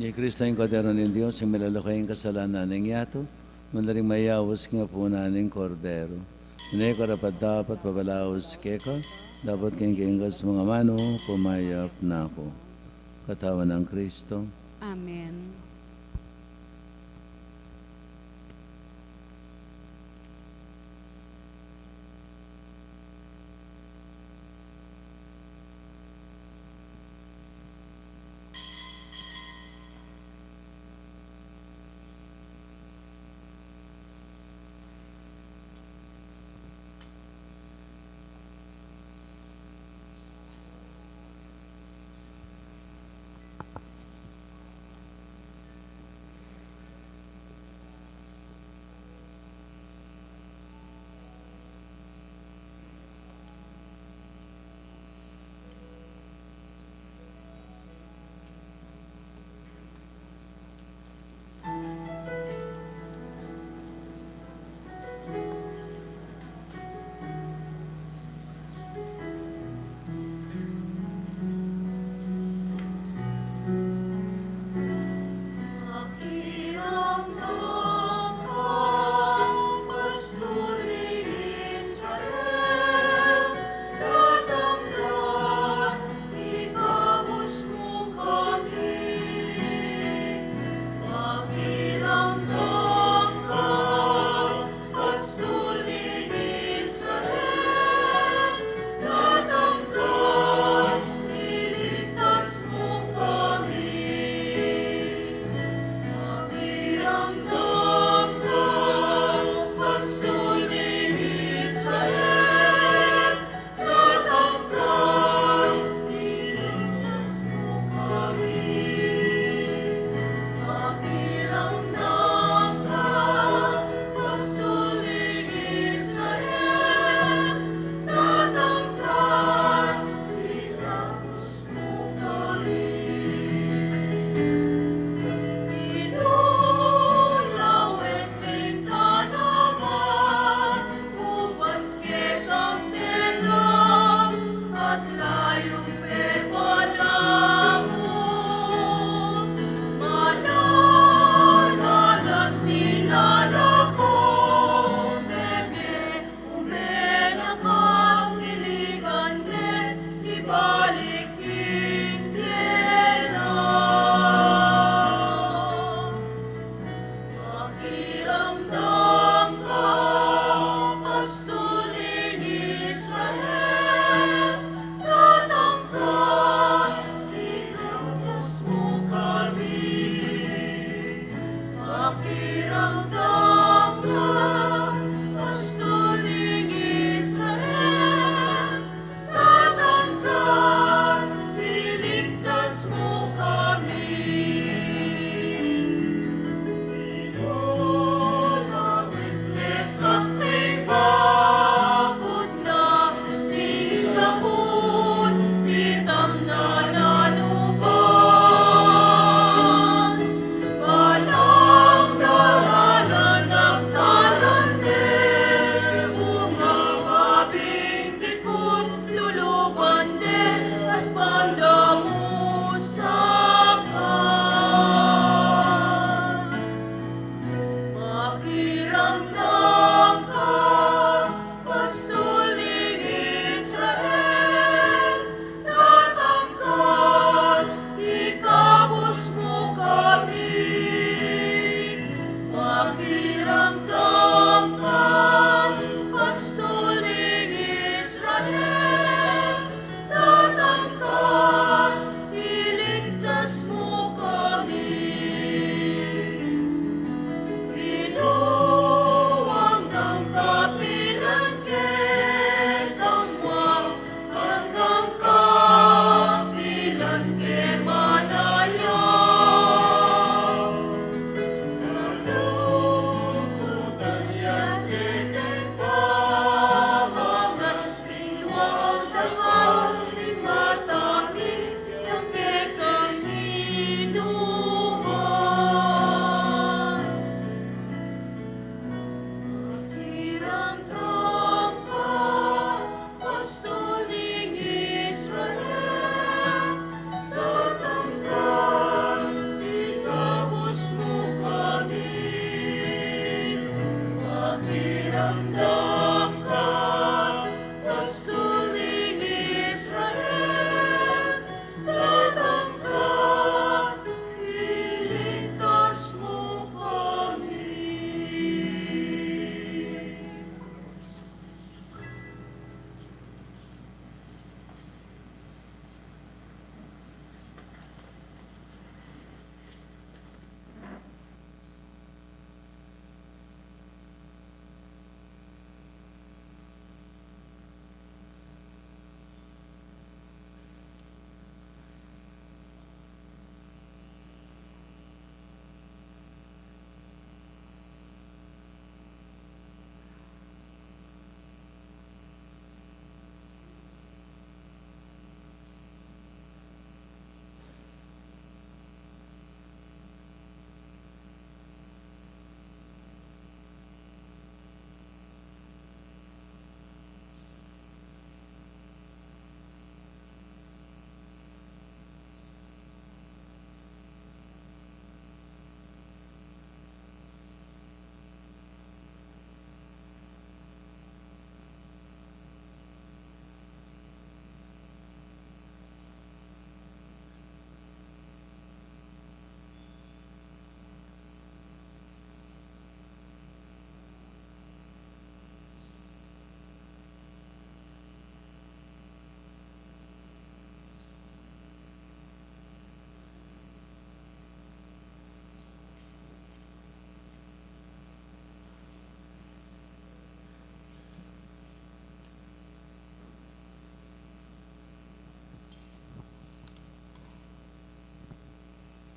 Ni Kristo ing Kordero ning Dios, ing milalako king kasalanan ning yatu, nune ring mayaus king apunan ning Kordero. Nune karapat-dapat pabalaus keka, dapot king kekang amanu, pumayap na ku. Katawan nang Kristo. Amen.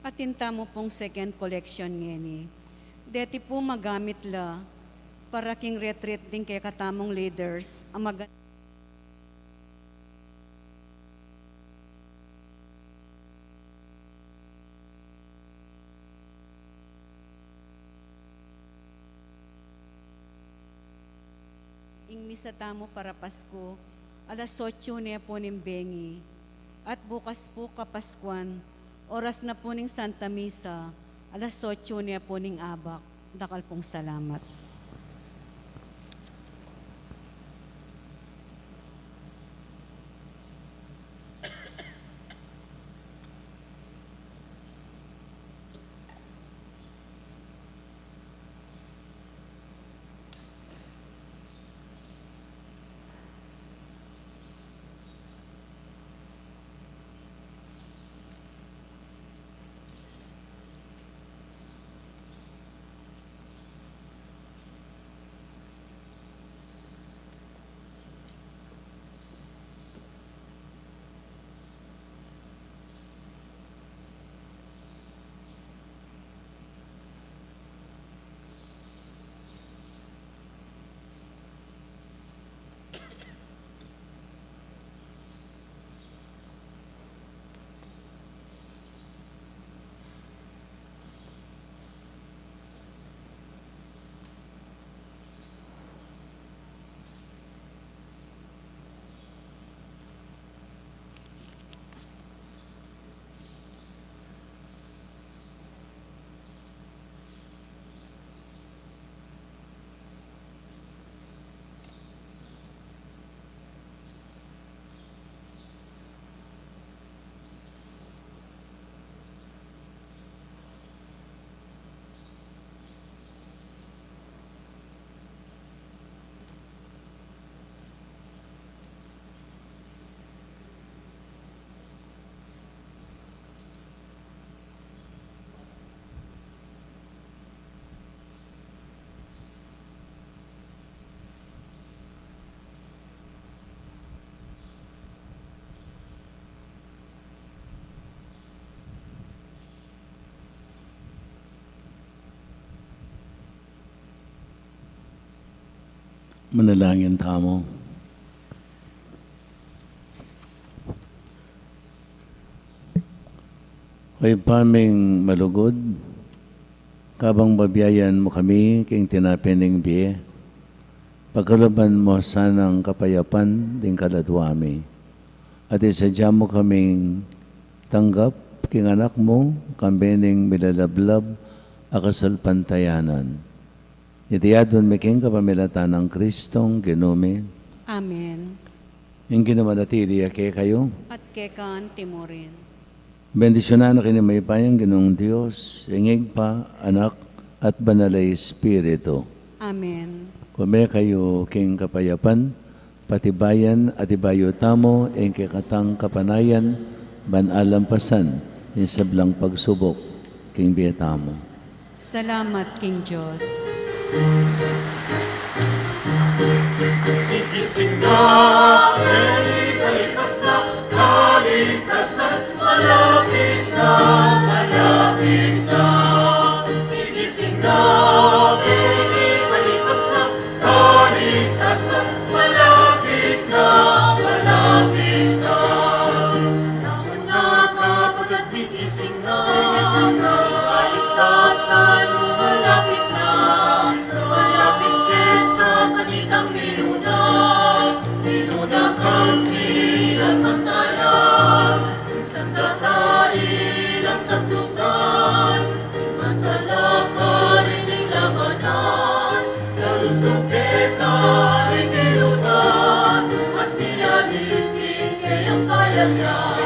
Atin tamu pung second collection ngeni. Deti pu magamit la para king retreat ding kekatamung leaders a maga- Ing misa tamu para Pasku, alas otsu ne pu ning bengi, at bukas pu Kapaskuan, oras na pu ning Santa Misa, alas otsu ne pu ning abak. Dakal pung salamat. Manalangin tamu. O Ibpa ming malugud, kabang babiayan mu kami king tinape ning bie, pakaluban mu sanang kapayapan ding kaladua mi. At isadya mu kaming tanggap king Anak mu, kambe ning milalablab a kasalpantayanan. Iti adwan mi king kapamilatan nang Kristong Ginu mi. Amen. Ing Ginu manatili ya kekayu. At keka anti mu rin. Bendisyunan na kayu ning mayupayang Ginung Dios, ing Ibpa, Anak, at Banal a Espiritu. Amen. Kume kayu king kapayapan, patibayan at ibayu tamu ing kekatang kapanayan, ban alampasan ing sablang pagsubuk king bie tamu. Salamat king Dios. Gigising na, Mary, palipas na, kaligtasan malapit na, malapit na. Gigising na, Mary, palipas na, kaligtasan malapit na, malapit na. Tama na, kapatad, gigising na. Kaligtasan malapit na, malapit ke sa kanitang minuna. Minuna kang sirat mantayan, minsan tatailang taklutan, masalakarin ing labanan, lalung keka ning kilutan, at miyanig king keyang kayarian.